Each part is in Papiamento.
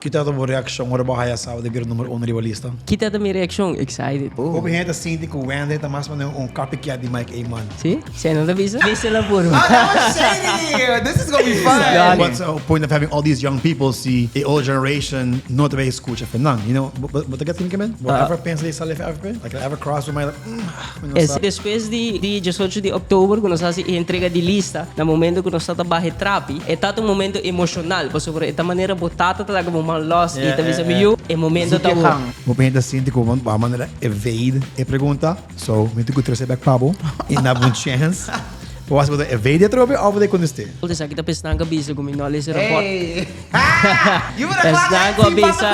Ki ta bo reakshon ora bo haya sa bo ta bira number uno riba lista? Ki ta mi reakshon? Excited. Hopi hende ta sinti ku Wendy ta mas manera un copycat di Mike Eman. Si? Esei no ta bisa? Bisa la purba. Oh, that was shady! This is gonna be fun! What's the point of having all these young people si e old generation no ta bay scucha fe nan? You know, bo ta get tin ke men? Bo ever pensa di sali fe avp? Like ever cross your mind like, mm, mi no sa. Despues di diesocho di october ku nos hasi e entrega di lista, Na momento ku nos ta ta baha e trapi, e ta ta un momento emoshonal, pasobra e ta manera bo tata ta laga bo man lòs i ta bisa mi yu, e momento ta wou. Bo hende ta sinti ku bo a manera evade e pregunta, so mi tin ku trese bèk pa bo i na bo un chèns pa wak si bo ta evade atrobe òf bo ta kontest'é. Esaki ta p'esnan ku a bisa ku mi no a lesa e rapòrt. You better clap Esnan ku a bisa.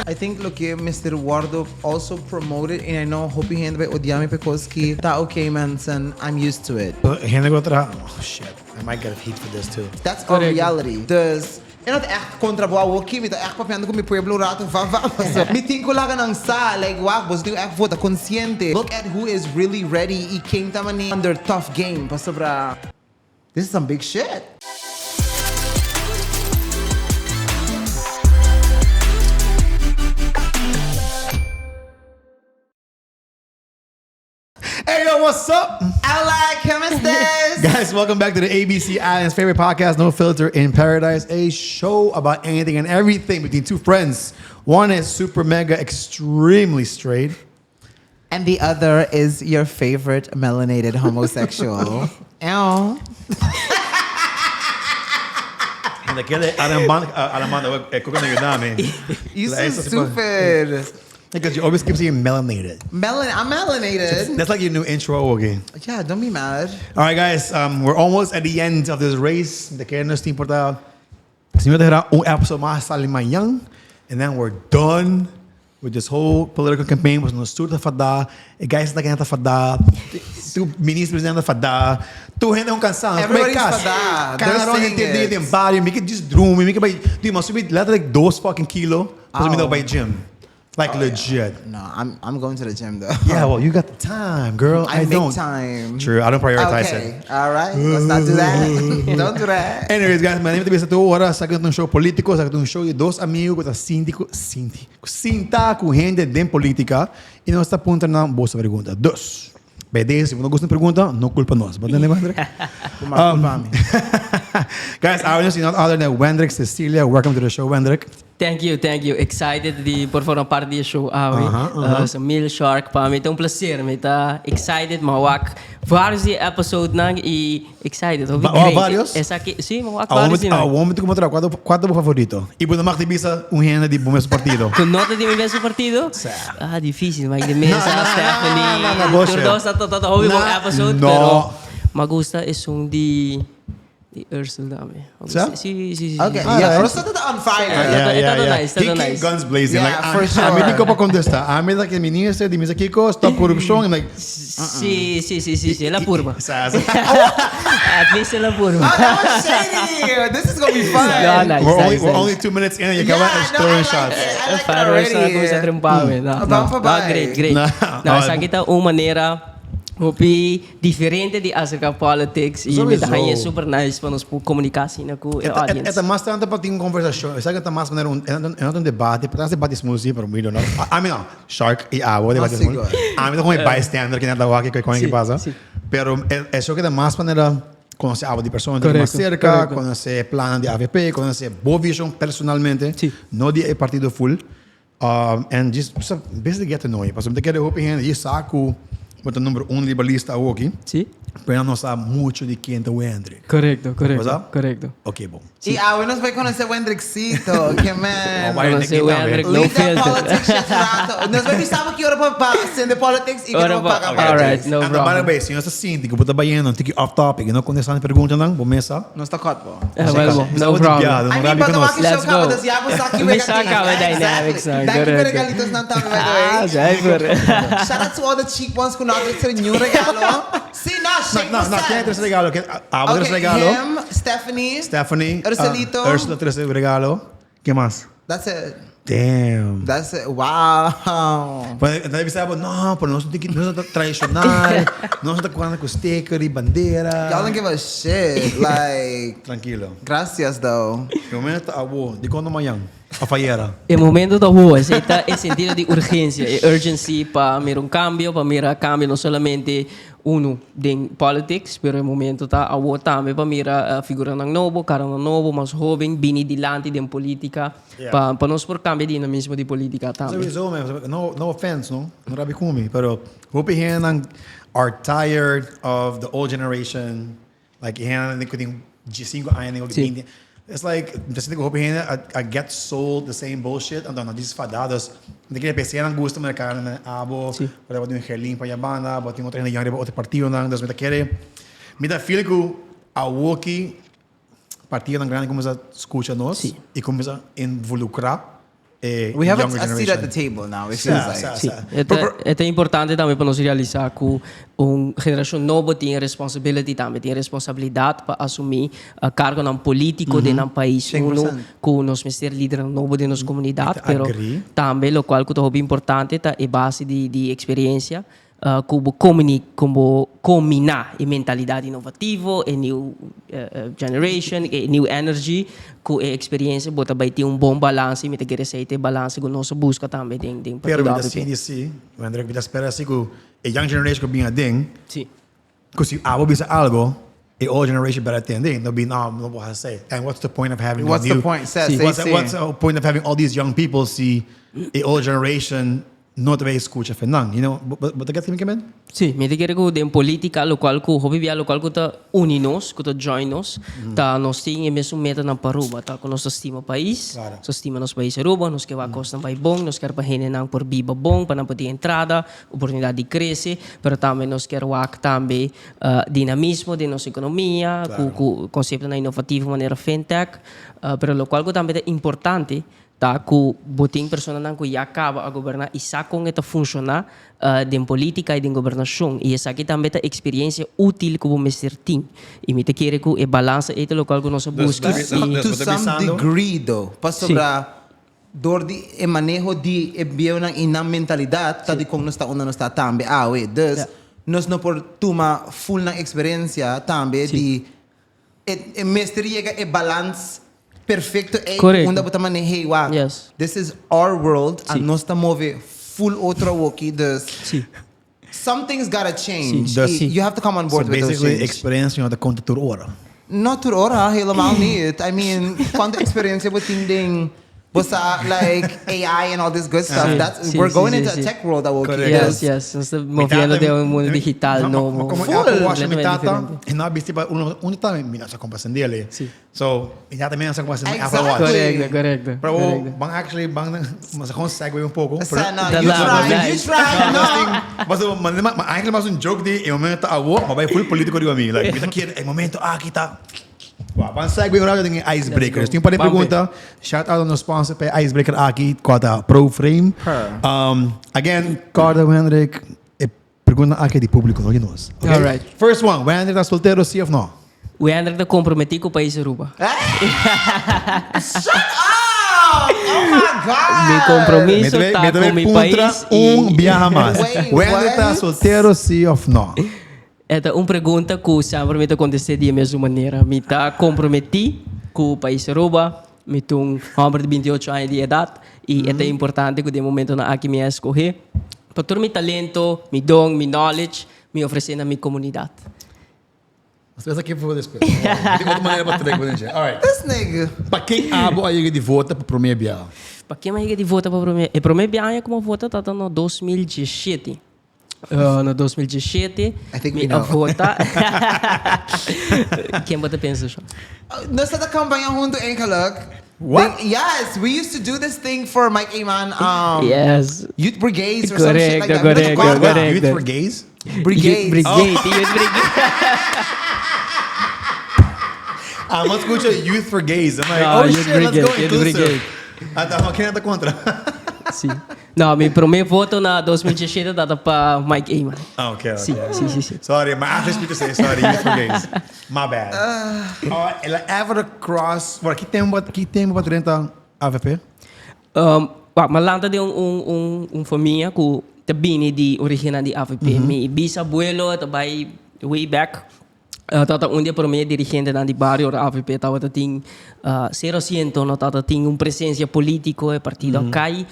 I think loke mester wordo also promoted and I know hopi hende bay odia mi because ki ta okay mensen, I'm used to it. Hende ku ta traha, oh shit, I might get heat for this too. That's our reality. Dus e no ta echt kontra bo awoki, mi ta echt papiando ku mi pueblo un rato va va paso mi tin ku laga nan sa like wak boso tin ku echt vota konsiente look at who is really ready i ken ta mane under tough game pasobra This is some big shit. Hey yo, what's up? Hola, ¿cómo estás? Guys, welcome back to the ABC Island's favorite podcast, No Filter in Paradise, a show about anything and everything between two friends. One is super mega extremely straight. And the other is your favorite melanated homosexual. Ew. En aquel Aramanda, Aramanda, eh, coco no You so stupid. Because you always keep saying melanated. Melan I'm melanated. That's like your new intro again. Yeah, don't be mad. All right, guys, um, we're almost at the end of this race. De que nos importa. Si no dejará un episode más sale mañana, and then we're done with this whole political campaign. Was nos tur ta fadá, e guys ta ta fadá, tu minister presidente ta fadá, tu hende un cansado. Everybody's fadá. Cada ron hende dia den barrio, mi ke just drumi, mi ke bai, dude, m'a subi letterlijk dos fucking kilo, pasobra mi no bai gym. Like oh, legit. Yeah. No, I'm I'm going to the gym though. Yeah, well, you got the time, girl. I, I make don't. time. True, I don't prioritize okay. it. All right, let's not do that. don't do that. Anyways, guys, my name is tu ora, saca un show político, saca un show de dos amigos que ta síndico, síndico, sinta com gente den política e nós está apontando na bolsa pergunta. Dos. Bij deze, si no gusta pregunta, no culpa nos. Bo entende, Wendrick? Um, guys, our is not other than Wendrick Cecilia. Welcome to the show, Wendrick. Thank you, thank you. Excited di por forma parte di e show awe. Uh -huh, uh -huh. Mil Shark, pa mi ta un placer. Mi ta excited, ma wak varios di episode nan y excited. Hopi Wa great. varios? Esaki, sí, ma wak Awor varios di nan. awor mi ta como tra, cuál cuál ta bo favorito? Y bo no mag di bisa un hende di bo mes partido. Cu no ta di mi mes partido? Sa. Ah, difícil. Mike de Meza, No, no, Stephanie. no, no, no, bullshit. Tur dos ta ta ta hopi No, bon episode, no. pero ma gusta esun di Di Ursula tambe. Sa? Sí, sí, sí. Okay, sí. yeah, Ursula ta on fire. Yeah, yeah, yeah. nice, He ta came nice. guns blazing. Yeah, like, for a, sure. A mi di ko pa contesta. A mi like minister di misa Kiko, stop corruption. I'm like, Sí, sí, sí, sí, sí, el a purba. sa, sa. At least el a purba. Oh, that was shady. This is gonna be fun. No, nice, We're only, nice, we're nice. only 2 minutes in and you Yeah, come out no, and throwing I like shots. it. I like it Fireworks na already. kumisa trempame. No, Bam no, pa no, bai. great, great. No, No, no. esaki ta un manera Hopi diferente di acerca politics y mi ta haña super nice pa nos por comunica asina cu e audience. E ta mas tanto pa tin un conversacion, esaki ta mas manera un, e no ta un debate, pero ta debate smooth si, pero mi no, I mean no, Shark y abo debate smooth. Ami ta como e bystander kinan ta wak ki con ki pasa, pero eso ke ta mas manera conoce abo di persona di mas cerca, conoce plannan di avp, conoce bo vision personalmente, no di e partido full. And just basically get to know you. Pasobra mi ta kere hopi hende dje sa ku bo ta number uno riba lista awoki. Sí. Pero nan no sa mucho di ken ta Wendrick. Korekto, korekto, What's up? korekto. Ok, bon. I awe nos bai konosé Wendrickcito, ke man. Oh, bai Konosé Wendrick tambe. Wendrick, no Leave that filter. politics shit rato. Nos bai bisa bo ki ora pa pa sende politics i ki ora Ora pa pa- paga alright, politics. no Anda, by the problem. way, si nos ta sinti ku bo ta bayendo un tiki off topic i no kontestando e preguntanan, bo mesa. Nos ta cut bo. Ah, wel bo, no problem. I mean, but wak Let's show kaba, go. dus ja, bo sa ki Mi wega sa tin. kaba dynamics Exactly. nan, Danki pa correcto. regalitos nan tambe, by the way. Ah, zeker. Shout out to all the cheap ones ku no a trece niun regalo. Si, no, shake No, no, ken a trece regalo? Ken, abo Okay, trece regalo. him, Stephanie. Stephanie. Ursulito. Ursula trece regalo. Ken mas? That's it. Damn. That's it. Wow. Pues, entonces bisa bo, no, pero nos no nos ta tradicional, nos ta cuando cu sticker y bandera. Y'all don't give a shit. Like, Tranquilo. gracias though. E momento ta abo, di cuando mañan? Of ayera? E momento ta awo, esei ta e sentido di urgencia, e urgency pa mira un cambio, pa mira cambio no solamente uno den politics, pero e momento ta awo tambe pa mira figuranan nobo, caranan nobo, mas hoben bini dilanti den politica pa pa nos por cambia dinamismo di politica tambe. Sowieso man, no no offense no, no rabi cu mi, pero hopi hendenan are tired of the old generation. Like e hende ku tin diesinco aña den Sí. 20. It's like, mi ta sinti ku hopi hende a get sold the same bullshit, anto nan djis fada. Dus, mi ta kere p'esei nan gusta merkado nan abo, Sí. bo tin un Gerlin pa Yabanda, bo tin otro hende young riba otro partidonan. Dus mi ta kere, mi ta feel ku awoki partidonan grandi kuminsá skucha nos Sí. i kuminsá involukrá e We have younger a seat at the generation. table now, it Sa, feels like. sa, Sí, sa. e ta, e ta importante tambe pa nos realisá ku un generashon nobo tin e responsibility tambe, tin e responsabilidat pa asumí kargonan polítiko den nan pais. Uno 100%. ku nos mester lidernan nobo den nos komunidat, Mi ta pero agree. tambe lokual ku ta hopi importante ta e base di di eksperensia Ku bo komini ku bo kombiná e mentalidat inovativo, e new generation, e new energy ku e eksperiencia bo ta bai tin un bon balansa i mi ta kere esei ta e balansa ku nos a buska tambe den den Pero partido mi ta avp. sinti si, Wendrick, mi ta spera si ku e young generation ku bin aden, Si. ku si abo bisa algo, e old generation better atende, no bin, no, no bo hasi esei. And what's the point of having What's the the new point? Si. What's what's the point of having all these young people si e old generation No ta bay scucha fe nan, you know, bo ta get kimin ke men? Sí, mi ta kere ku den politica lokual ku hopi bia lokual ku ta uni nos, ku ta join nos, ta nos tin e mesun metanan pa Aruba, ta ku nos ta stima pais, nos ta stima nos pais Aruba, nos ke wak kosnan bai bon, nos kier pa hendenan por biba bon, pa nan por tin entrada, oportunidat di krese, pero tambe nos kier wak tambe dinamismo den nos ekonomia, ku ku konseptonan inovativo manera fintech, pero lokual ku tambe ta importante Ta ku bo tin personanan ku ya kaba a goberná i sa kon e ta funshoná den polítika i den gobernashon. I esaki tambe ta eksperiencia útil ku bo mester tin. I mi ta kere ku e balansa ei ta lokual ku nos a buska. I. To some degree though, pasobra dor di e maneho di e bieunan i nan mentalidat ta di kon nos ta unda nos ta tambe awe. Dus nos no por tuma full nan eksperensia tambe di E mester yega e balans perfecto ey Correcto. unda bo ta maneh'ey wak. Yes. This is our world Sí. and nos ta move full otro awoki dus Sí. something's gotta change. Sí. Y Sí. you have to come on board So with those basically change. experiencia no ta conta tur ora. No tur ora, helemaal niet. I mean, cuanto experiencia bo tin den Bo sa like AI and all this good stuff. Sí, That's sí, we're sí, going sí, into sí. a tech world awo. Correct. Yes, yes. Nos ta moviendo den un mundo digital nobo. Como Full. Apple Watch mi Completamente tata, diferente. e no a bisti pa uno, uno ta mi no sa compra sendele. Sí. So, mi tata mi no sa compra sendele Apple Exactly. Watch. Correcto, correcto. Pero correcto. ban actually ban mas gewoon segue un poco. Sa, no, Dat you laat, try, you nice. try, no. Mas ma ma eigenlijk mas un joke di e momento awo, ma bai full politico riba mi. Like, mi ta kier e momento aki ta. Wauw, ban segue un rato den e icebreakers. Tin un par di pregunta. Shout out na nos sponsor pa e icebreaker aki, kua ta ProFrame. Again, Carter, Wendrick, e pregunta aki e di publico, no di nos. Okay? Alright. First one, Wendrick ta soltero, si of no? Wendrick ta comprometi cu pais Aruba. Shut up! Oh my God! Mi compromiso ta cu mi pais y. Un biaha mas. Wait, Wendrick ta what? soltero, si of no? E ta un pregunta ku semper mi ta kontest'é di e mesun manera. Mi ta komprometí ku pais Aruba, mi ta un hòmber di binti ocho aña di edat i e ta importante ku den momentonan aki mi a eskohé pa tur mi talento, mi don, mi knowledge mi ofresé na mi komunidat. Nos ta pensa aki despues. Mi tin otro manera pa trek bo den dje. Alright. This nigga. Pa ken abo a yega di vota pa promé biaha? Pa ken mi a yega di vota pa promé? E promé biaha ku mi a vota tabata na 2017. Na 2017 I think mi we a know. vota. Ken bo ta pensa, Sean? Nos ta ta campaña hunto eigenlijk. What? Yes, we used to do this thing for Mike Eman. Yes. Youth Brigades or some shit like that. Correcto, Mi no ta correcto, corda. correcto. Youth for Gays? Brigades. Youth Brigade, Youth Brigade. Ah, mi a scucha Youth for Gays. I'm like, No, oh Youth shit, let's go Brigade, Youth inclusive. Brigade. Ah, ta, maar ken ta contra? Sí. No, mi promé voto na 2017 tata pa Mike Eman. Ah, ok, ok. Sí, sí, sí, sí. Sorry, maar eigenlijk moet ik zeggen, sorry, Youth for Gays. My bad. Oh, el a ever cross... Bueno, ki tempo, ki tempo pa drenta AVP? Um, wak, mi a lanta den un, un, un, un famia ku ta bini di originan di AVP. Mi bisabuelo ta bai way back. Tata un di e prome dirigentenan di bario ora avp tabata tin cero asiento, no tata tin un presencia politico, e partido a cay.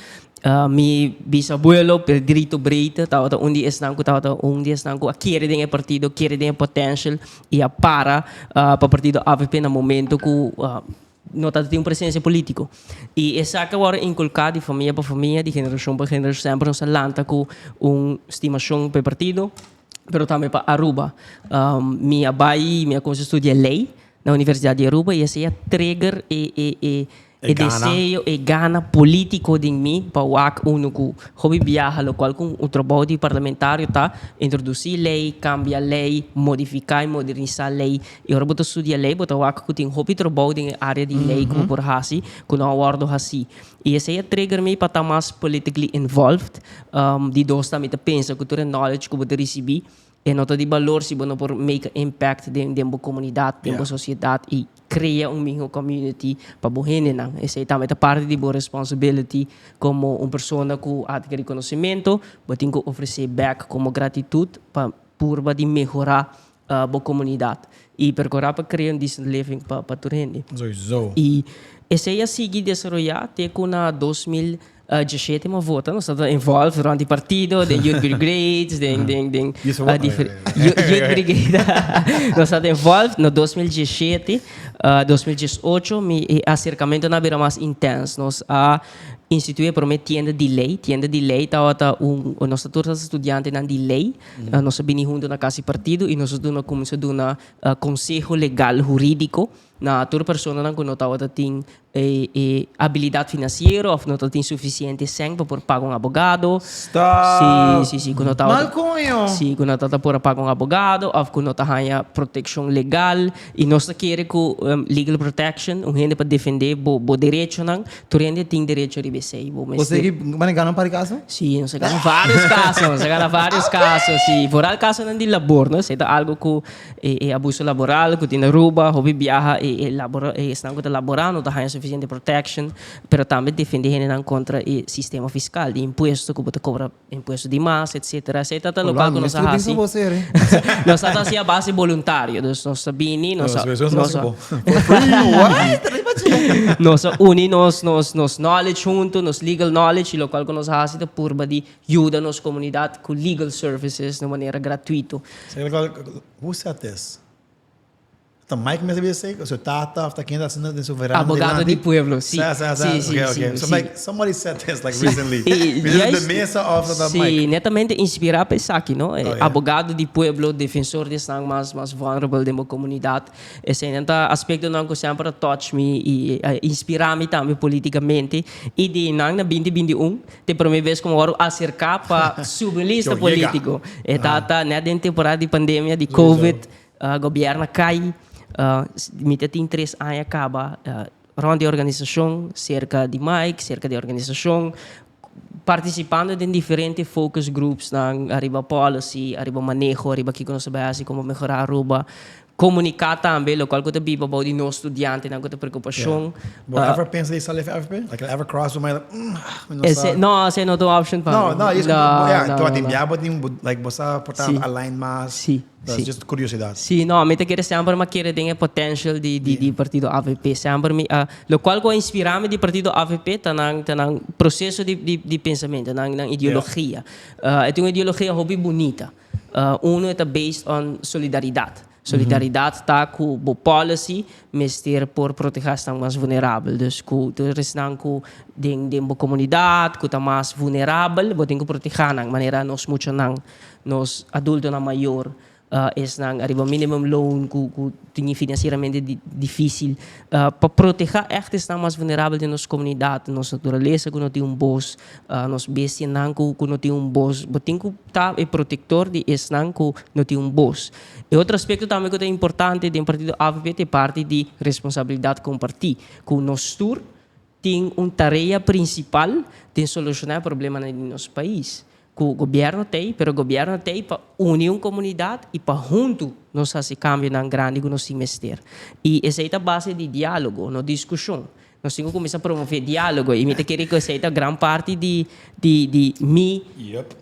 Mi bisabuelo Pedrito Breite tabata un di esnan cu tabata un di esnan cu a kere den e partido, kere den e potential y a para pa partido avp na momento cu no tata tin un presencia politico. Y esaki a worde inculca di famia pa famia, di generacion pa generacion, semper nos a lanta cu un stimacion pa e partido. pero tambe pa Aruba. Mi a bai, mi a cuminsa studia ley na Universidad di Aruba y esey a trigger e e e e deseo, e gana politico den mi pa wak uno cu hopi biaha locual cu un trabou di parlamentario ta introduci ley, cambia ley, modifica y modernisa ley. Y ora bo ta studia ley bo ta wak cu tin hopi trabou den e area di ley cu bo por haci cu no a wordo haci. I esei a trigger mi pa ta mas politically involved. Di dos ta mi ta pensa ku tur e knowledge ku bo ta risibí e no ta di balor si bo no por make a impact den den bo komunidat, den bo sosiedat i krea un mihó community pa bo hendenan. Esei tambe ta parti di bo responsibility komo un persona ku a adkerí konosementu, bo tin ku ofresé bèk komo gratitut pa purba di mehorá bo komunidat i perkurá pa krea un decent living pa pa tur hende. Sowieso. I esei a sigui desaroyá te ku na 2017 mi a vota. Nos tabata involved rond di partido, den Youth Brigades, den den den Youth Brigade. Nos tabata involved na 2017, 2018 mi e aserkamentonan a bira mas intens. Nos a instituí e promé tienda di lei. Tienda di lei tabata un, nos ta tur tabata studiantenan di lei. Nos a bini hunto na Cas di Partido y nos a duna cuminsa duna conseho legal huridico na tur personanan cu no tabata tin e e habilidad financiero of no tabatin suficiente cen pa por paga un abogado. Stop! Si, si, si, cu no tabata. Mal coño! Si, cu no tabata por a paga un abogado of cu no ta haya proteccion legal. Y nos ta kere cu legal protection, un hende pa defende bo bo derechonan, Tur hende tin derecho riba esei. Bo mester. Bo sigui mane gana un par di kaso? Sí, nos a gana varios kaso. Nos a gana varios kaso, sí. Vooral kasonan di labor, no? Esei ta algo ku e e abuso laboral ku tin na Aruba, hopi biaha e e labora e esnan ku ta laborá no ta haña sufisiente protection, pero tambe defende hendenan kontra e sistema fiskal di impuesto ku bo ta kobra impuesto di mas, etcetera. Esei ta ta lokual ku nos a hasi. Nos ta hasi a base boluntario. Dus nos ta bini, nos a, nos a, nos a uni nos, nos, nos knowledge hunto, nos legal knowledge, i lokual ku nos a hasi ta purba di yuda nos komunidat ku legal services na manera gratuito. Who said this? Ta Mike mes a bisa esei? Su tata of ta ken ta haciendo den su veranda Abogado di pueblo, si. Sa, sa, sa. Si, si, okay, si, okay. So si. like somebody said this like recently. I, Mi juist, de mesa of ta si, Mike. netamente inspira pa esaki, no? Oh, yeah. Abogado di pueblo, defensor di esnan mas, mas vulnerable den bo comunidad. Eseinan ta aspectonan cu semper a touch mi y a inspira mi tambe politicamente. Y di nan na binti binti un, t'e prome bes cu mi worde acerca pa subi un lista Yo yega. politico. E tata net den temporada di pandemia, di covid. Gobierno a cay, mi ta tin tres aña caba rond di organisacion, cerca di Mike, cerca di organisacion, participando den diferente focus groups nan ariba policy, ariba maneho, ariba kico nos ta bay haci, como mehora Aruba. Comunica tambe locual cu ta biba bou di nos studiantenan cu ta preocupacion. Bo ever pensa di sali FP? Like ever cross your mind like, mm, ah, mi no sa. No, esey no ta un option pa mi. No, no, No, yeah, no, to no, tin no. bia bo tin like bo sa por ta Si. align mas. Si. Dat is just curiosidad. Sí, no, mi ta kere semper mi a kere den e potential di di di partido avp. Semper mi a, locual cu a inspira mi di partido avp ta nan ta nan proceso di di di pensamento, nan nan ideologia. E tin un ideologia hopi bunita. Uno e ta based on solidaridad. Solidaridad ta cu bo policy mester por proteha esnan mas vulnerabel. Dus cu tur esnan cu den den bo comunidad cu ta mas vulnerabel, bo tin cu proteha nan, manera nos muchanan. Nos adultonan mayor esnan ariba minimum loan ku ku tin financieramente dificil pa proteha echt esnan mas vulnerabel den nos comunidad, nos naturalesa ku no tin un bos, nos bestianan ku ku no tin un bos. Bo tin ku ta e protector di esnan ku no tin un bos. E otro aspecto tambe ku ta importante den partido avp ta e parti di responsabilidad comparti ku nos tur tin un tarea principal den soluciona e problemanan di nos pais. Ku gobièrnu t'ei, pero gobièrnu t'ei pa uni un komunidat i pa huntu nos hasi kambionan grandi ku nos tin mester. I esei ta base di diálogo, no diskushon. Nos tin ku kuminsá promové diálogo i mi ta kere ku esei ta gran parti di di di mi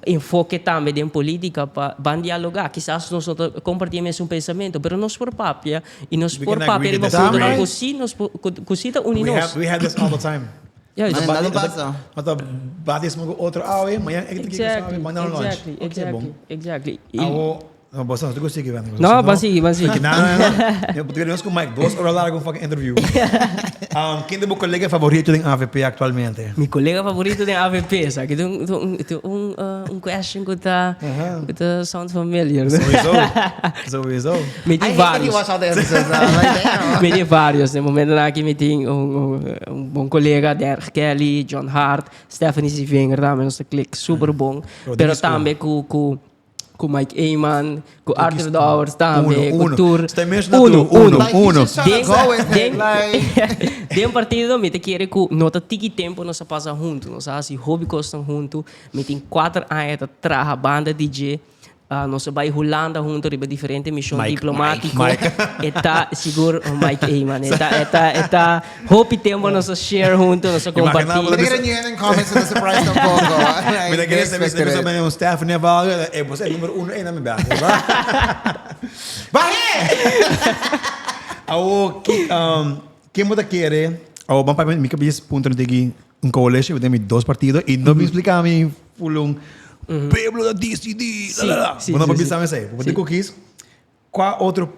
enfoke tambe den polítika pa ban dialogá. Kisas nos no ta kompartí e mesun pensamentu, pero nos por papia i nos por papia riba puntonan ku sí nos por ku sí ta uni nos. We have this all the time. Nada pasa. Nos ta bati esmo ku otro awe, mañana e ta kiko sabi, manda nos lunch. Exactly, exactly, exactly. Awo No, boso no sigui, man. No, ban sigui, ban sigui. No, no, no. Yo porque nos con Mike 2 ora largo un fucking interview. Ken ta bo colega favorito den AVP actualmente? Mi colega favorito den AVP, sa ki un un un un question ku ta ku ta sound familiar. Sowieso. Sowieso. Mi tin I hate that you varios. watch all the episodes now. Like, damn. Mi tin varios. Den momentonan aki mi tin un un bon colega, Derg Kelly, John Hart, Stephanie Sievinger tambe nos ta click super bon. Pero tambe ku ku Ku Mike Eman, ku Arthur Dowers tambe, Uno, ku uno. tur. Sta mes na Uno, tur, uno, uno. Like, uno. he's just trying to go with it, Den, like. den partido mi ta kere ku no ta tiki tempo nos a pasa huntu. Nos a hasi hopi kosnan huntu. Mi tin kuater aña ta traha banda di dje. Ah, nos a bai Hulanda huntu riba diferente mishon Mike, diplomatiko. Mike. E ta sigur oh, Mike Eman. E ta, e ta, e ta hopi tempo nos a share huntu, nos a Imagina comparti. bo Mi ta kere ni en comments with a surprise tampoco. Like, Mi ta kere sa expected bisa it. mi un Stephanie of algo, eh, bo e numero uno ei na mi bek, ba? Bahe! Awo, ki, ken bo ta kere, awo ban papia, mi kabes punto no tigi un coalition, bo tin mi dos partido, i no bin splika mi full un pueblo ta disidi, la la la. Sí, Bo no sí, por sí. bisa mi esei. Bo tin Sí. ku kis Kua otro,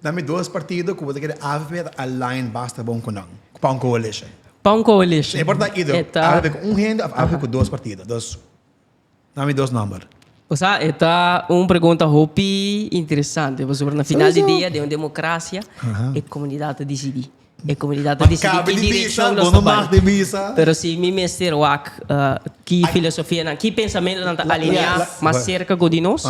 dame dos partido ku bo ta kere avp ta align basta bon ku nan, pa un coalition? Pa un coalition. E por ta either E ta. avp ku un hende of avp ku dos partido. Dus, dame dos nomber. Osea, e ta un pregunta hopi interesante, pasobra na final di Sowieso. dia, den un democracia, e comunidad ta dicidi. E comunidad ta Ma dicidi cabe ki di bisa, direccion bo nos no ta bai. mag di bisa. Pero si mi mester wak ki filosofianan, ki pensamentonan ta alinea mas cerca cu di nos,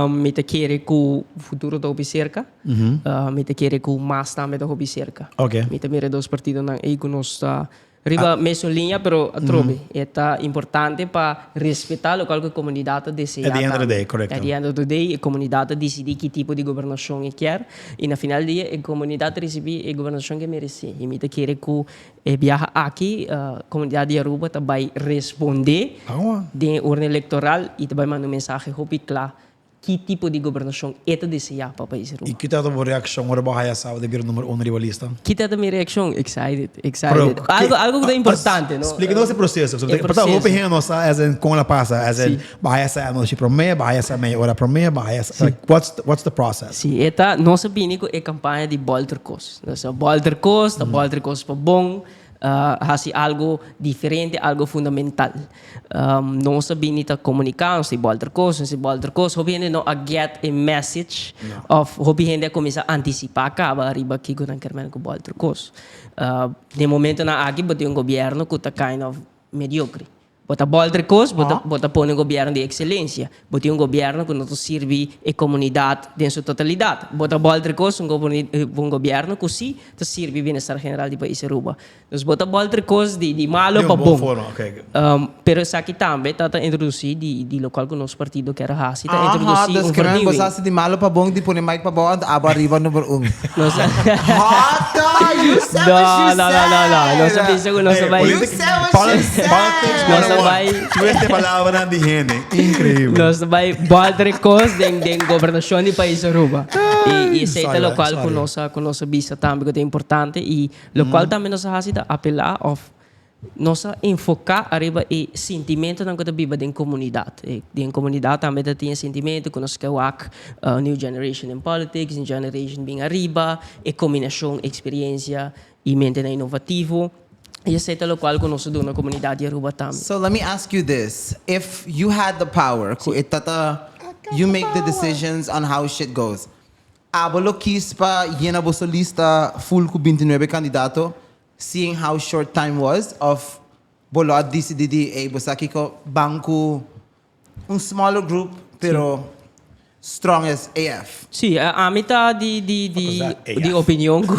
mi ta kere cu futuro ta hopi cerca, mi ta kere cu mas tambe ta hopi cerca. Mi ta mira e dos partidonan ey cu nos ta Riba mesun liña, pero atrobe e ta importante pa respetá lokual ku e komunidat ta deseá At the end of the tambe. day, korekto. At the end of the day, e komunidat ta disidí ki tipo di gobernashon e kier i na final di dia e komunidat ta risibí e gobernashon ku e meresé. I mi ta kere ku e biaha aki komunidat di Aruba ta bai respondé den e urna elektoral i ta bai manda un mensahe hopi kla Ki tipo di gobernashon e ta deseá pa pais Aruba? I ki tabata bo reakshon ora bo haya sa bo ta bira numero uno riba lista? Ki tabata mi reakshon? Excited, excited. Algo, algo ku ta importante, no? Splika nos e proseso. E Pasobra proseso. hopi hende no sa as in kon a pasa, as in bo haya sa anochi promé, bo haya sa media ora promé, bo haya sa, like what's what's the process? Si, e ta, nos a bini ku e kampaña di bolter kos. Nos a bolter kos, ta bolter kos pa bon, hasi algo diferente, algo fundamental. Nos a bini ta komuniká, nos ta bolter kos, nos ta bolter kos. Hopi hende no a get e message òf hopi hende a kuminsá antisipá kaba riba kiko nan ker mende ku bolter kos. Den momentonan aki bo tin un gobièrnu ku ta kind of mediokre. Bo ta bolter kos, bo ta bo ta pone un gobièrnu di ekselensia. Bo tin un gobièrnu ku no ta sirbi e komunidat den su totalidat. Bo ta bolter kos un un gobièrnu ku si ta sirbi bienestar general di pais Aruba. Dus bo ta bolter kos di di malo Di pa un bon bon. forma, ok. Pero esaki tambe ta ta introduci di di locual cu nos partido kier a haci, ta Aha, introduci dus un keren vernieuwing. bo sa si di malo pa bon di pone mic pa bou anto abo ariba number un. Nos Hot you said No, what you no, no, no, no. Nos a said. bisa cu nos a Hey, bai You politic- said what you politics, said. politics Nos a 101. bai Twist e palabranan di hende. Increíble. Nos ta bai bolter cos den den gobernacion di pais Aruba. Y y esey ta Sorry, locual cu sorry. nos a cu nos a bisa tambe cu ta importante y Locual tambe nos a haci ta apela of nos a enfoca ariba e sintimentonan cu ta biba den comunidad. Den comunidad tambe ta tin e sintimento cu nos ke wak new generation in politics, new generation bin ariba, e combinacion experiencia y mentenan innovativo. Y esey ta locual cu nos a duna comunidad di Aruba tambe. So let me ask you this, if you had the power, cu e tata you make the decisions on how shit goes, Abo lo kis pa yena boso lista full ku bintinuebe kandidato, seeing how short time was, of bo lo a disidi di ey bo sa kiko ban ku un smaller group pero strong as AF? Sí, ami ta di di di di AF? opinion ku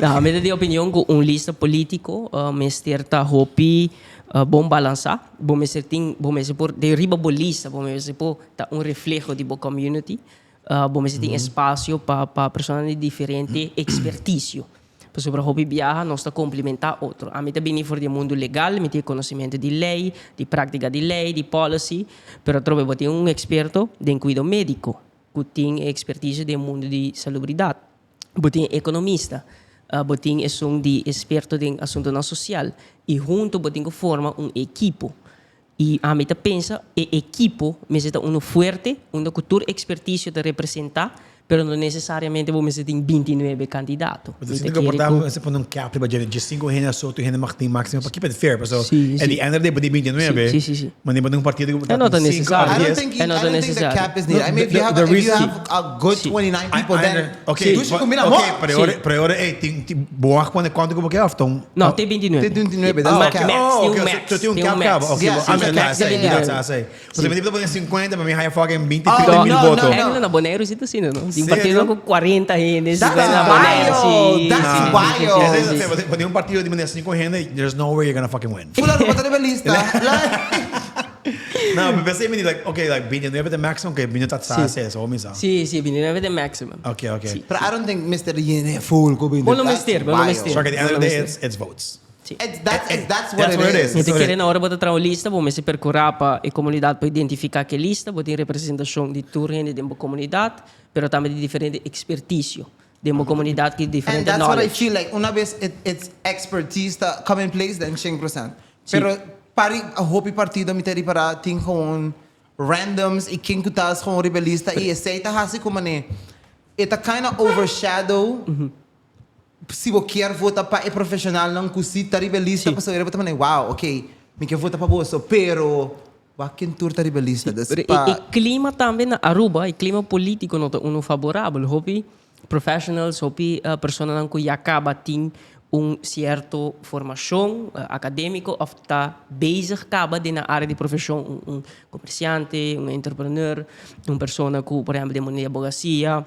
no, ami ta di opinion ku un lista politico mester ta hopi bon balansa, bo mester tin bo mester por den riba bo lista bo mester por ta un refleho di bo community. Bo mester tin espacio pa pa personanan di diferente experticio. Pasobra hopi biaha nos ta komplementá otro. Ami ta bini for di e mundu legal, mi tin e konosementu di lei, di práktika di lei, di policy, pero atrobe bo tin un eksperto den kuido médiko ku tin e ekspertise den mundu di salubridat. Bo tin e ekonomista, bo tin esun di eksperto den asuntunan sosial i huntu bo tin ku forma un ekipo. I ami ta pensa e ekipo mester ta unu fuerte, unda ku tur ekspertisio ta representá, pero no nesesariamente bo mester tin bintinuebe kandidato. Bo ta sinti ku por ta mester pone un cap riba dje, diesinko hende aso tur hende mag tin máksimo pa keep it fair, pasobra at the end of the day bo tin bintinuebe, ma bo tin un partido ku bo ta tin sinku òf dies. I don't think the cap is needed. I mean if you have if you have a good 29 people then dushi ku mira mo. Pero e ora ei tin bo mag pone kuantu ku bo ke òf ta un. No, te 29. Te 29, that's the cap. Max, tin un max. So tin un cap caba. Ok, Yeah, bo, sí, ah, sí, sí, sí, sí, sí. sí. So mi ta pone 50, pa mi haya fucking 20, 30 mil voto. Eigenlijk na Boneiru si ta asina, no? Tin partido ku 40 hende, That's 50 na Boneiru. wild. Sí, That's sí, sí, wild. sí, sí, sí. Bo tin un partido di manera 5 hende, there's no way you're gonna fucking win. Fulano bo ta riba lista. No, pero pensei mi like, okay, like 29 ta maximum, okay, 29 ta sa, sa, so mi sa. Sí, sí, 29 ta maximum. Okay, okay. Sí. Pero I don't think mester yene full ku 29. Bo no mester, bo no mester. So at the end of the day, it's votes. Sí. It's, that's, it's, that's what it is. Mi ta kere na ora bo ta traha un lista, bo mester percura pa e comunidad por identifica ke lista, bo tin representacion di tur hende den bo comunidad, pero tambe di diferente experticio den bo comunidad ki diferente And that's what I knowledge. feel like, una bes it, it's expertise ta come in place, then shen procent. Pero pari hopi partido mi ta ripara tin gewoon randoms y ken cu ta es gewoon riba e lista y esey ta haci cu mane e ta kinda overshadow si bo kier vota pa e profesionalnan cu si ta riba e lista pasobra bo ta mane wow ok mi kier vota pa boso pero wak ken tur ta riba e lista dus Pero pa e clima tambe na Aruba e clima politico no ta uno favorabel hopi Professionals, hopi personanan ku ya kaba tin un sierto formashon akadémiko òf ta bezig kaba den nan área di profeshon, un komersiante, un entrepreneur, un persona ku por ehèmpel den mundu di abogasia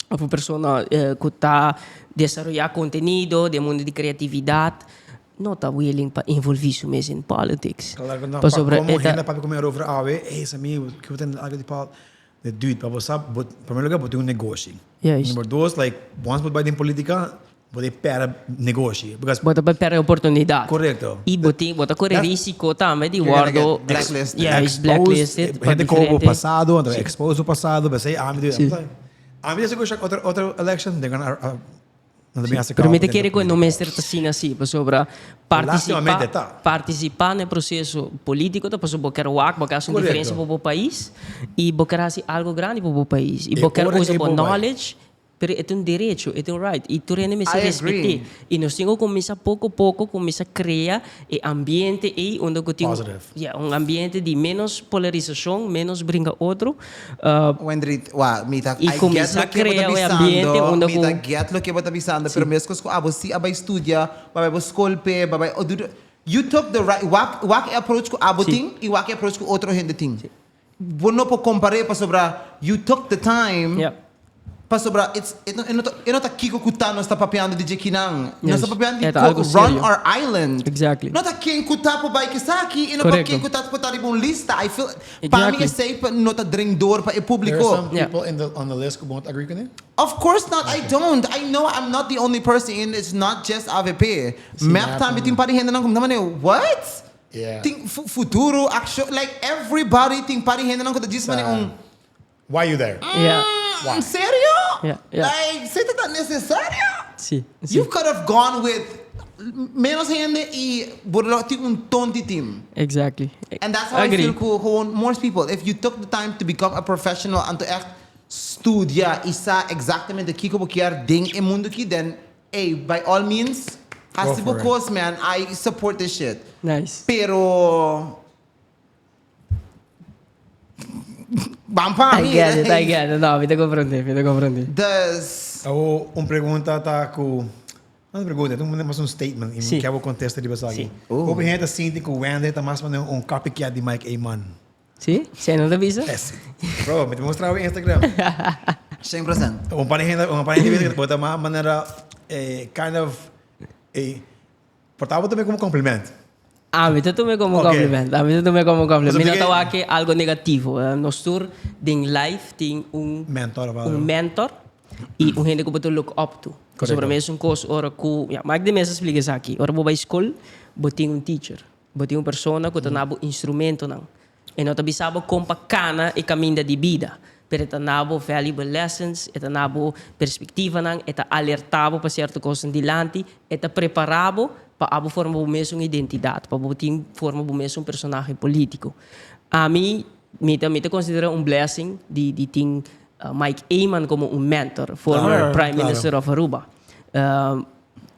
òf un persona ku ta desaroyá kontenido den mundu di kreatividat, no ta willing pa envolví su mes den politics. Klaar ku no. Pa komo hende papia ku mi arover awe, ey Samir, kiko bo ta hende algu di pol. De dude, pa bo sa, bo, primer lugar, bo tin un negoshi. Juist. Number dos, like, once bo bai den politica, bo ta perde negoshi. Because Bo ta bai perde oportunidad. Correcto. Y bo tin, bo ta core risico tambe di You're gonna wordo get blacklisted. Juist, blacklisted pa Hende kobo diferente. pasado, anto expose bo pasado, p'esei ami di, ami di sigur otro, otro election, they're gonna, Pero mi ta kere ku e no mester ta asina si, pasobra partisipá partisipá na e proseso polítiko ta pasobra bo ker wak, bo ker hasi un diferensia pa bo pais i bo ker hasi algu grandi pa bo pais i bo ker usa bo knowledge, pero e ta un derecho, e ta un right i tur hende mester respet'é. I nos tin ku kuminsá poko poko kuminsá krea e ambiente ei unda ku tin ya un ambiente di ménos polarisashon, ménos bringa otro. Wendrit, wa, mi ta, I I get kuminsá loke bo ta krea un ambiente bisando, unda mi ku. ta get loke bo ta bisando, pero meskos ku abo si a bai studia, bo a bai bo skol p'e, bo a bai, oh dude, you took the right, wak, wak e approach ku abo tin i wak e approach ku otro hende tin. Bo no por kompar'é pasobra you took the time. Pasobra it's e no e no ta e no ta kiko ku ta nos ta papiando di dje kinan. Nos ta papiando di E ta ko algo run serio. our island. Exactly. No ta ken ku ta por bai kisaki i no pa Correcto. ken ku ta por ta riba un lista. I feel pa mi Exactly. esei pa no ta drink door pa e There are publico. some people in the on the list ku bo no ta agree kuné? Of course not, I don't. I know I'm not the only person and it's not just avp. Mep tambe tin par di hendenan ku mi ta manera what? Yeah. Tin fu futuro, aksho like everybody tin par di hendenan ku ta djis manera un. Why you there? Yeah. Why? Serio? Yeah, yeah. Like, si ta ta necesario? Si, si. You could have gone with menos hende y bo lo tin un tonti team. Exactly. And that's how I Agree. feel cu gewoon most people. If you took the time to become a professional anto echt studia y sa exactamente kico bo kier den e mundo aki, then ey, by all means, haci bo for it. cos man. I support this shit. Nice. Pero Ban pa I mi. get it, I get it. No, mi ta comprende, mi ta comprende. Dus. Awo un pregunta ta ku, no un pregunta, ta mas un statement i mi ke bo kontesta riba esaki. Si. Hopi hende ta sinti ku Wender ta mas manera un copycat di Mike Eman. Si? Si no ta bisa? Es. Bro, mi ta mustra bo Instagram. 100%. Un par di hende, un par di hende bisa ku bo ta mas manera kind of Por ta bo tuma como compliment. Ami ta tuma como Ok. compliment. Ami ta tuma como compliment. Mi no Pasobra ta ke- wak algo negativo. Eh, Nos tur den life tin un Mentor of algo. un mentor y un hende ku bo ta look up to. Pasobra mesun kos ora ku, ya, Mike de Meza a splika esaki, ora bo bai skol, bo tin un teacher, bo tin un persona ku ta na bo instrumentonan. E no ta bisa bo kon pa kana e kaminda di bida, pero e ta na bo valuable lessons, e ta na bo perspektivanan, e ta alerta bo pa sierto kosnan dilanti, e ta prepara bo pa abo forma bo mesun identidat, pa bo tin forma bo mesun personahe politiko. Ami, mi ta mi ta konsidera un blessing di di tin Mike Eman como un mentor, former Prime Minister of Aruba.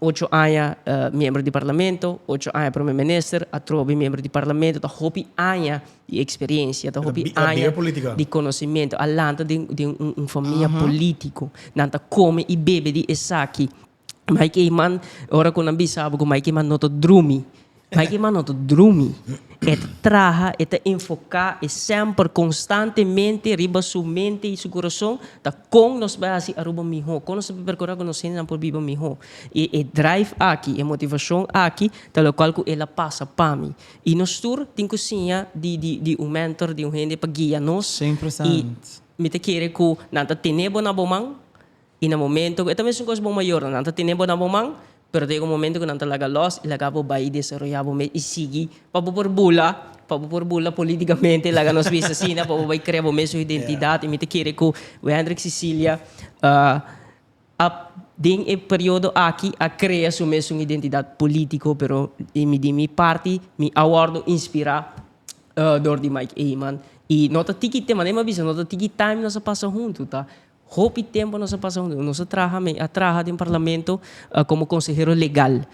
Ocho aña miembro di Parlamento, ocho aña Prome Minister, atrobe miembro di Parlamento, ta hopi aña di experiencia, ta hopi aña di conocimento. A lanta den un famia politico. Nan ta come y bebe di esaki. Mike Eman, ora ku nan bisa bo ku Mike Eman no ta drumi, Mike Eman no ta drumi. E ta traha, e ta enfoká, e semper konstantemente riba su mente i su kurason ta kon nos bai hasi Aruba mihó, kon nos ta perkurá ku nos hendenan por biba mihó. I e drive aki, e motivashon aki ta lokual ku el a pasa pa mi. I nos tur tin ku siña di di di un mentor, di un hende pa guia nos. I mi ta kere ku nan ta tene bo na bo man. I na momento ku e ta mesun kos bo mayornan, nan ta tene bo na bo man, pero ta yega un momento ku nan ta laga lòs i laga bo bai i desaroyá bo mes i sigui pa bo por bula, pa bo por bula polítikamente, laga nos bisa asina, pa bo bai krea bo mesun identidat. I mi ta kere ku Wendrick Cicilia a den e periodo aki a krea su mesun identidat polítiko, pero di mi di mi parti mi a wòrdu inspirá dor di Mike Eman. I no ta tiki tema, mi a bisa no ta tiki time nos a pasa huntu, ta Hopi tempo nos a pasa hunto. Nos a traha, mi a traha den Parlamento como consehero legal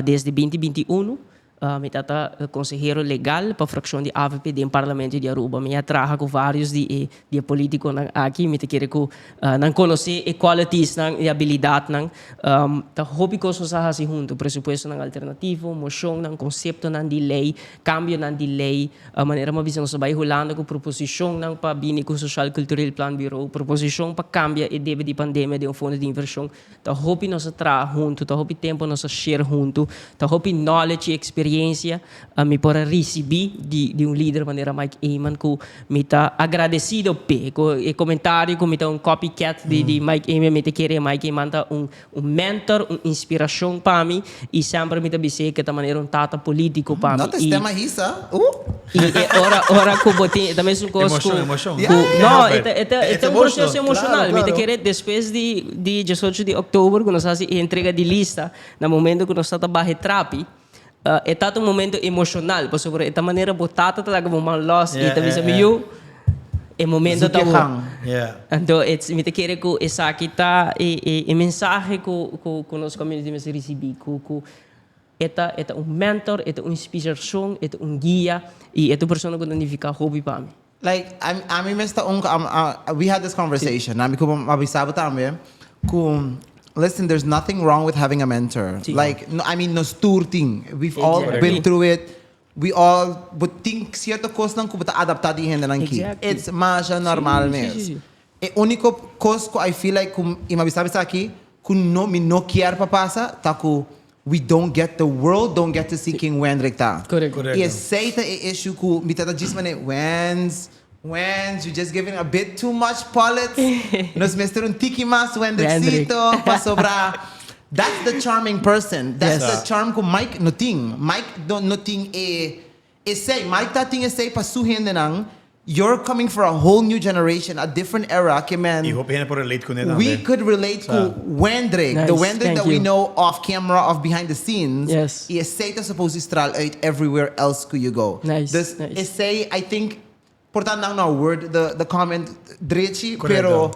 desde 2021. Mi tata consehero legal pa fraccion di avp den Parlamento di Aruba. Mi a traha cu varios di e di e politiconan aki. Mi ta kere cu nan conoce e qualitiesnan, e habilidadnan. Ta hopi cos nos a haci hunto. Presupuestonan alternativo, mocionnan, conceptonan di ley, cambionan di ley. Manera mi a bisa nos a bai Hulanda ku proposishonnan pa bini ku Sociaal Cultureel Planbureau, proposishon pa kambia e debe di pandemia den un fondo di invershon. Ta hopi nos a traha huntu, ta hopi tempu nos a share huntu, ta hopi knowledge i eksperiensia mi por a risibí di di un lider manera Mike Eman ku mi ta agradesido p'e. Ku e komentario ku mi ta un copycat di di Mike Eman, mi ta kere Mike Eman ta un Un mentor, un inspiracion pa mi y semper mi ta bis'é ke ta manera un tata politico pa mi. No te stem a hisa, Y e ora, ora cu bo tin, e ta mesun cos cu, Emocion, emocion. cu, no, e ta, e ta, e ta un proceso emocional. Mi ta kere despues di, di diesocho di october cu nos haci e entrega di lista, na momento cu nos ta ta baha e trapi, e ta ta un momento emocional pasobra e ta manera bo tata ta laga bo man los y ta bisa mi yu e momento ta bo. Anto it's mi ta kere cu esaki ta e e e mensahe cu cu cu nos community mester ricibi cu cu e ta e ta un mentor, e ta un inspiracion, e ta un guia y e ta un persona cu ta nifica hopi pa mi. Like ami mes ta un we had this conversation ami ku a bisa bo tambe ku listen there's nothing wrong with having a mentor like I mean nos tur tin we've all been through it we all bo tin cierto cosnan ku bo ta adapta di hendenan ki it's masha normal mes e unico cos ku I feel like ku i mi a bisa bo esaki ku no mi no kier pa pasa ta ku We don't get the world don't get to see ken Wendrick ta. Correcto. Y esey ta e issue cu mi ta ta djis mane, Wends, Wends, you just giving a bit too much pollets. Nos mester un tiki mas Wendrickcito pasobra that's the charming person. That's the charm cu Mike no tin. Mike no tin e Esey, Mike ta tin esey pa su hendenan, you're coming for a whole new generation, a different era, ke men. Y hopi hende por relate cu ne tambe. We could relate cu Wendrick, the Wendrick that we know off camera of behind the scenes, y esey ta supposed di straal uit everywhere else cu you go. Dus esey, I think, por ta nan no a word the comment drechi, pero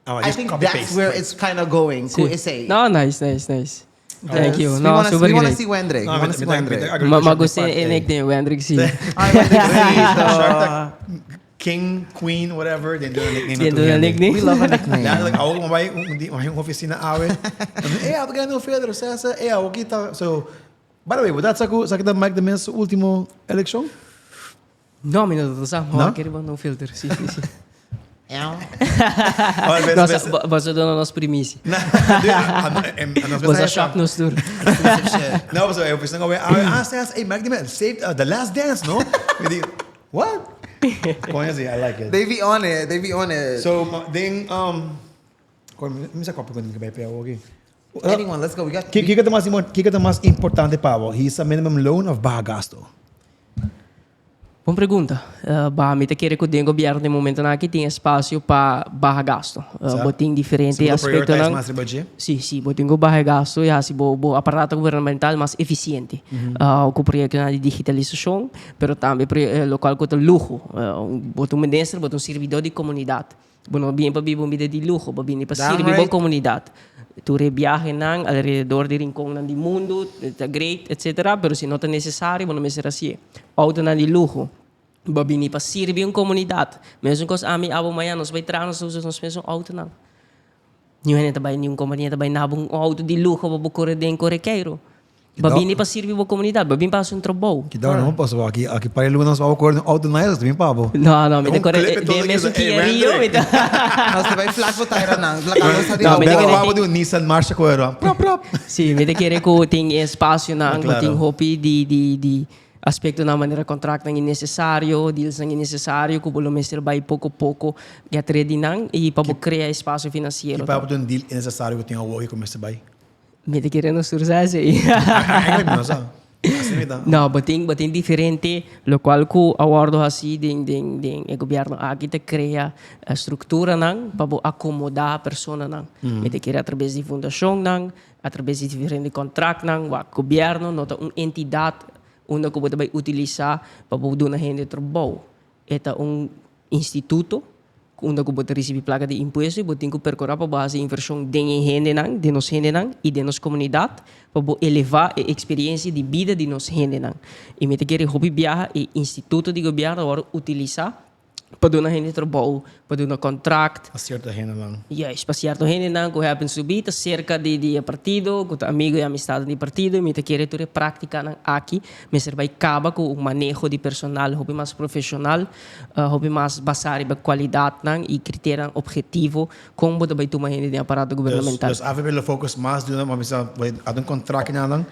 I think that's where it's kinda going cu esey. No, nice, nice, nice. Thank you. No, super We wanna great. see Wendrick. We wanna see Wendrick. Ma gusta e nickname, Wendrick si. Ay, Wendrickcito. Shark Tank King, Queen, whatever, den duna nickname Den duna nickname. We love a nickname. Letterlijk, awo como bai un di un oficina awe. Eh, awe gana Fedro, César, eh, awo kita. So, by the way, bo sa ku sa kita Mike de Meza su ultimo eleccion? No, mi no ta sa. No? Kere bo no filter. Si, si, si. Boso duna nos primicia. Boso a shock nos tur. No, pasobra e oficina ku awe, ah, César, ey, Mike de Meza, save the last dance, no? Mi di, what? Kon así, I like it. They be on it, they be on it. So, den, um, mi sa kopi ku mi bai p'e awo aki. Anyone, let's go. We got. Kiko ta mas kiko ta mas importante pa bo? Hisa minimum loan of baha gasto? Bon pregunta. Bah, mi ta kere ku den gobièrnu den momentonan aki tin espasio pa baha gasto. Bo tin diferente aspektonan. Prioritize mas riba dje? Si, si. Bo tin ku baha e gasto i hasi bo bo aparato gubernamental mas efisiente. Ku proyektonan di digitalisashon, pero tambe lokual ku ta luho. Bo ta un minister, bo ta un sirbidó di komunidat. Bo no bini pa biba un bida di luho, bo bini pa sirbi bo komunidat. Tur e biahenan alrededor di rinkonnan di mundu ta great etcetera, pero si no ta nesesario bo no mester hasié. Outonan di luho, bo bini pa sirbi un komunidat. Mesun kos ami, abo mañana nos bai traha nos ta usa nos mesun outonan. Niun hende ta bai, niun kompania ta bai naba un outo di luho pa bo kore den kore keiru. Bo bini pa sirbi bo komunidat, bo bini pa hasi un trabou. Ki dor no pasobra aki aki par e luna nos abo kore den outo nice nos ta bin pa bo. No no mi ta kore den e mesun Kia Rio mi ta. Nos ta bai flat bo taira nan. Laga nos ta di No mi ta kere tin. Di un Nissan March ta kore ron prop prop. Si mi ta kere ku tin e espasionan ku tin hopi di di di aspektonan manera kontraktnan innesesario, dealsnan innesesario ku bo lo mester bai poko poko get ready nan i pa bo krea espasio finansiero. Ki pa bo tin un deal innesesario ku tin awor ku mester bai? Mi ta kere nos tur sa esei. Eigenlijk mi no sa. Así mi ta. No, bo tin, bo tin diferente, locual cu a wordo haci den, den, den e gobierno aki ta crea structuranan pa bo acomoda personanan. Mi ta kere a traves di fundacionnan, a traves di diferente contractnan, wak gobierno no ta un entidad unda cu bo ta bay utilisa pa bo duna hende trabou. E ta un instituto unda ku bo ta risibí plaka di impuesto i bo tin ku perkurá pa bo hasi invershon den e hendenan, den nos hendenan i den nos komunidat pa bo elevá e eksperiensia di bida di nos hendenan. I mi ta kere hopi biaha e instituto di gobièrnu a wòrdu utilisá pa duna hende trabou, pa duna kontrakt. Pa sierto hendenan. Juist, pa sierto hendenan ku happens to be ta serka di di e partido, ku ta amigo i amistadnan di partido i mi ta kere tur e práktikanan aki Mester bai kaba ku un maneho di personal hopi mas profeshonal, hopi mas basá riba kualidatnan i kriterianan ophetivo kon bo ta bai tuma hende den aparato gubernamental. Dus avp lo focus mas di una, bo bisa bai hasi un kontrakt na nan,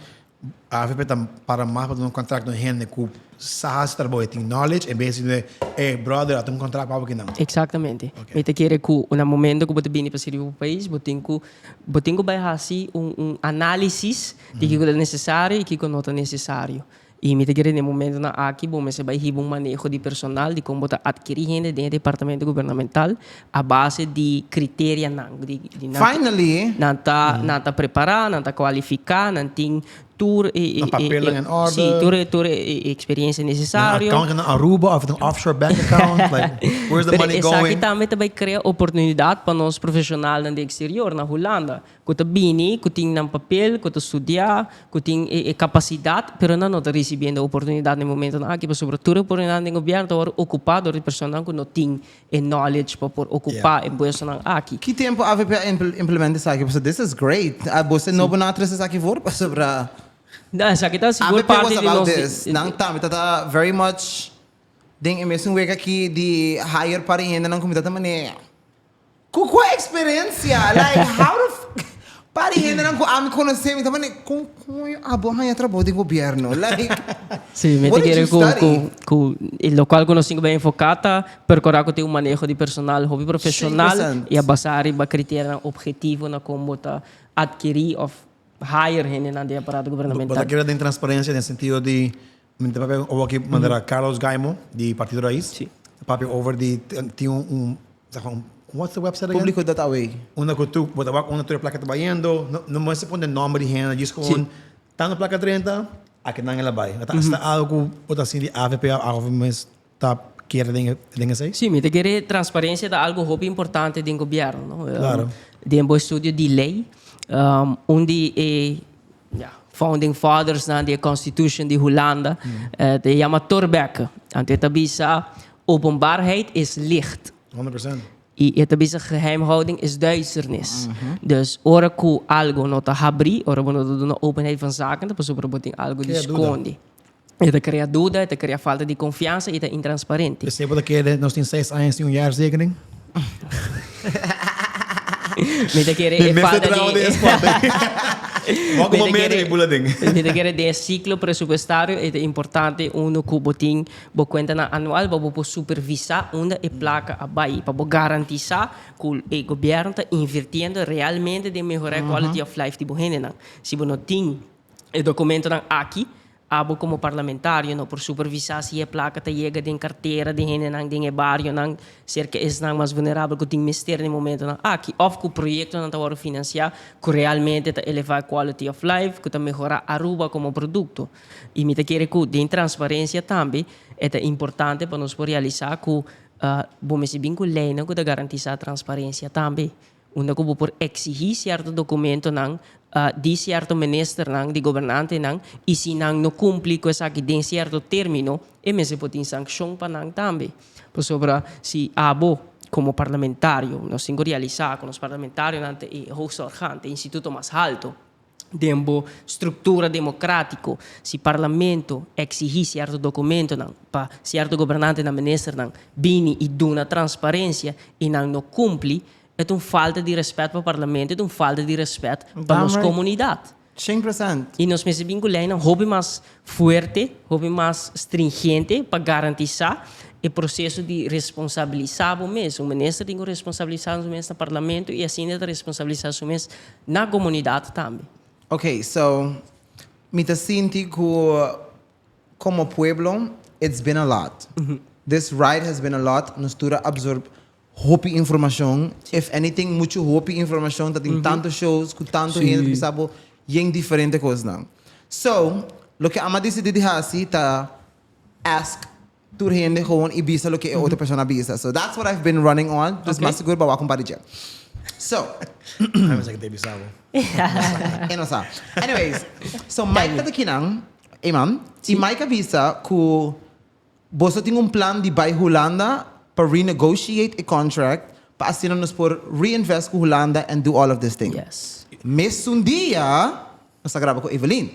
avp ta para mas pa duna un kontrakt na un hende ku sa hasi trabou, e tin knowledge en bes di duna e brother hasi un kontrakt pa bo kinan. Eksaktamente. Mi ta kere ku na momento ku bo ta bini pa sirbi bo pais bo tin ku bo tin ku bai hasi un un análisis Di kiko ta nesesario i kiko no ta nesesario. I mi ta kere den e momentonan aki bo mester bai hiba un maneho di personal di kon bo ta atkirí hende den e departamento gubernamental a base di kriterianan. Di di nan Finally! Nan ta nan ta prepará, nan ta kualifiká, nan tin tur e Nan papelnan en orde. Sí, tur e tur e eksperensia Nan nesesario. account na Aruba of un offshore bank account, like where's the Pero money esaki going? tambe ta bai krea oportunidat pa nos profeshonalnan di eksterior na Hulanda. Ku ta bini, ku tin nan papel, ku ta studiá, ku tin e kapasidat, pero nan no ta risibiendo e oportunidat na e momentonan aki, pasobra tur e oportunidatnan den gobièrnu ta wòrdu okupá dor di personanan ku no tin e knowledge pa por okupá e puestonan aki. Ki tempu avp a implementa esaki? Pasobra this is great. Bo se nobo nan a trese esaki for? Pasobra No, esaki ta sigur avp parti was di about nos. this. Nan tambe ta ta very much den e mesun wega aki di hire par e hendenan ku mi ta ta manera. Ku kua eksperensia? Like how the f Pa di hendenan ku ami konosé mi ta mane kon kon abo haña trabou den gobièrnu? Like Sí, mi ta what did kere you ku study? ku ku e lokual ku nos tin ku bai enfoká ta perkurá ku tin un maneho di personal hopi profeshonal 100%. i a basá riba kriterianan opgetivo na kon bo ta atkirí òf hire hendenan den aparato Bo ta gubernamental. kere den transparensia den sentido di mi ta papia owo aki manera Carlos Gaimo di Partido Raiz Sí. ta papia over di tin un What's the website again? Publico dot awe. Unda ku tu bo ta wak unda tur e plaka ta bayendo. No no mester pone nomber di hende, djis gewoon tantu plaka drenta, aki nan el a bai. Ta esta algo ku bo ta sinti avp of algo mes ta kere den den esei? Sí, mi ta kere transparencia ta algo hopi importante den gobierno, no? Claro. Den bo estudio di ley, un di e ja, founding fathersnan di e constitution di Hulanda, ta yama Thorbecke. Anto e ta bisa Openbaarheid is licht. 100%. I e ta bisa geheimhouding is duisternis. Dus ora ku algo no ta habrí, ora bo no ta duna openheid van zaken, ta pasobra bo tin algo di Krea duda. skondi. E ta krea duda, e ta krea falta di konfiansa i ta intransparente. P'esei bo ta kere nos tin seis aña sin un jaarrekening? Mi ta kere Mi e mester falta traha di den e spot. Wak un momento mi bula den. Mi ta kere den e ciclo presupuestario e ta importante uno cu bo tin bo cuentanan anual pa bo por supervisa unda e placa a bay pa bo garantisa cu e gobierno ta invirtiendo realmente den mehora e quality of life di bo hendenan. Si bo no tin e documentonan aki Abo komo parlamentario no por supervisá si e plaka ta yega den kartera di hendenan den e barionan serka esnan mas vulnerabel ku tin mester den momentonan aki òf ku proyektonan ta wòrdu finansiá ku realmente ta elevá e quality of life, ku ta mehorá Aruba komo produkto. I mi ta kere ku den transparensia tambe e ta importante pa nos por realisá ku bo mester bin ku leinan ku ta garantisá transparensia tambe. Unda ku bo por eksihí sierto dokumentonan di sierto ministernan, di gobernantenan, i si nan no kumpli ku esaki den sierto término, e mester por tin sankshon pa nan tambe. Pasobra si abo komo parlamentario, nos tin ku realisá ku nos parlamentarionan ta e hoogste orgaan, ta e instituto mas halto den bo struktura demokratiko. Si parlamento eksihí sierto dokumentonan pa sierto gobernantenan, ministernan bini i duna transparensia i nan no kumpli, E ta un falta di respet pa parlamento, e ta un falta di respet pa nos komunidat. 100%. I nos mester bin ku leinan hopi mas fuerte, hopi mas stringente pa garantisá e proseso di responsabilisá bo mes. Un minister tin ku responsabilisá su mes na parlamento i asina e ta responsabilisá su mes na komunidat tambe. Ok, so mi ta sinti ku komo pueblo it's been a lot. This ride has been a lot, nos tur a absorb Hopi informacion, if anything mucho hopi informacion ta tin tanto shows cu tanto hende ta bisa bo yen diferente cosnan. So, loke ama dicidi di haci ta ask tur hende gewoon y bisa loke e otro persona a bisa. So that's what I've been running on, dus mas sigur bo a wak un par di dje. So. Ai mester ke ta bisa bo. E no sa. Anyways, so Mike ta kinan, Eman, y Mike a bisa cu Boso tin un plan di bai Hulanda pa renegotiate e contract pa asina nos por reinvest ku Hulanda and do all of this thing. Yes. Mesun dia nos a graba ku Evelyn.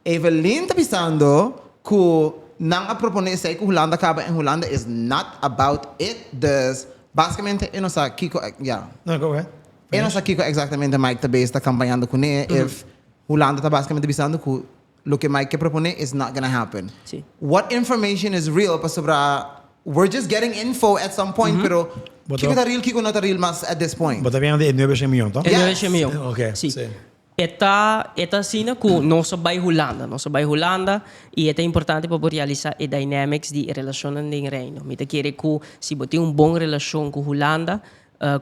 Evelyn ta bisando ku nan a propone esei ku Hulanda kaba en Hulanda is not about it dus basikamente e no sa kiko ya. No, go ahead. E no sa kiko exactamente Mike ta bezig ta kampañando kuné if Hulanda ta basikamente bisando ku Loke Mike ke propone is not gonna happen. Sí. What information is real pasobra we're just getting info at some point pero kiko ta real kiko no ta real mas at this point. Bo ta biendo di e nuebe shen miyon, to? E nuebe shen miyon. Ok, Sí. sí. E ta e ta asina ku nos a bai Hulanda. Nos a bai Hulanda i e ta importante pa bo realisa e dynamics di e relashonnan den Reino. Mi ta kere ku si bo tin un bon relashon ku Hulanda,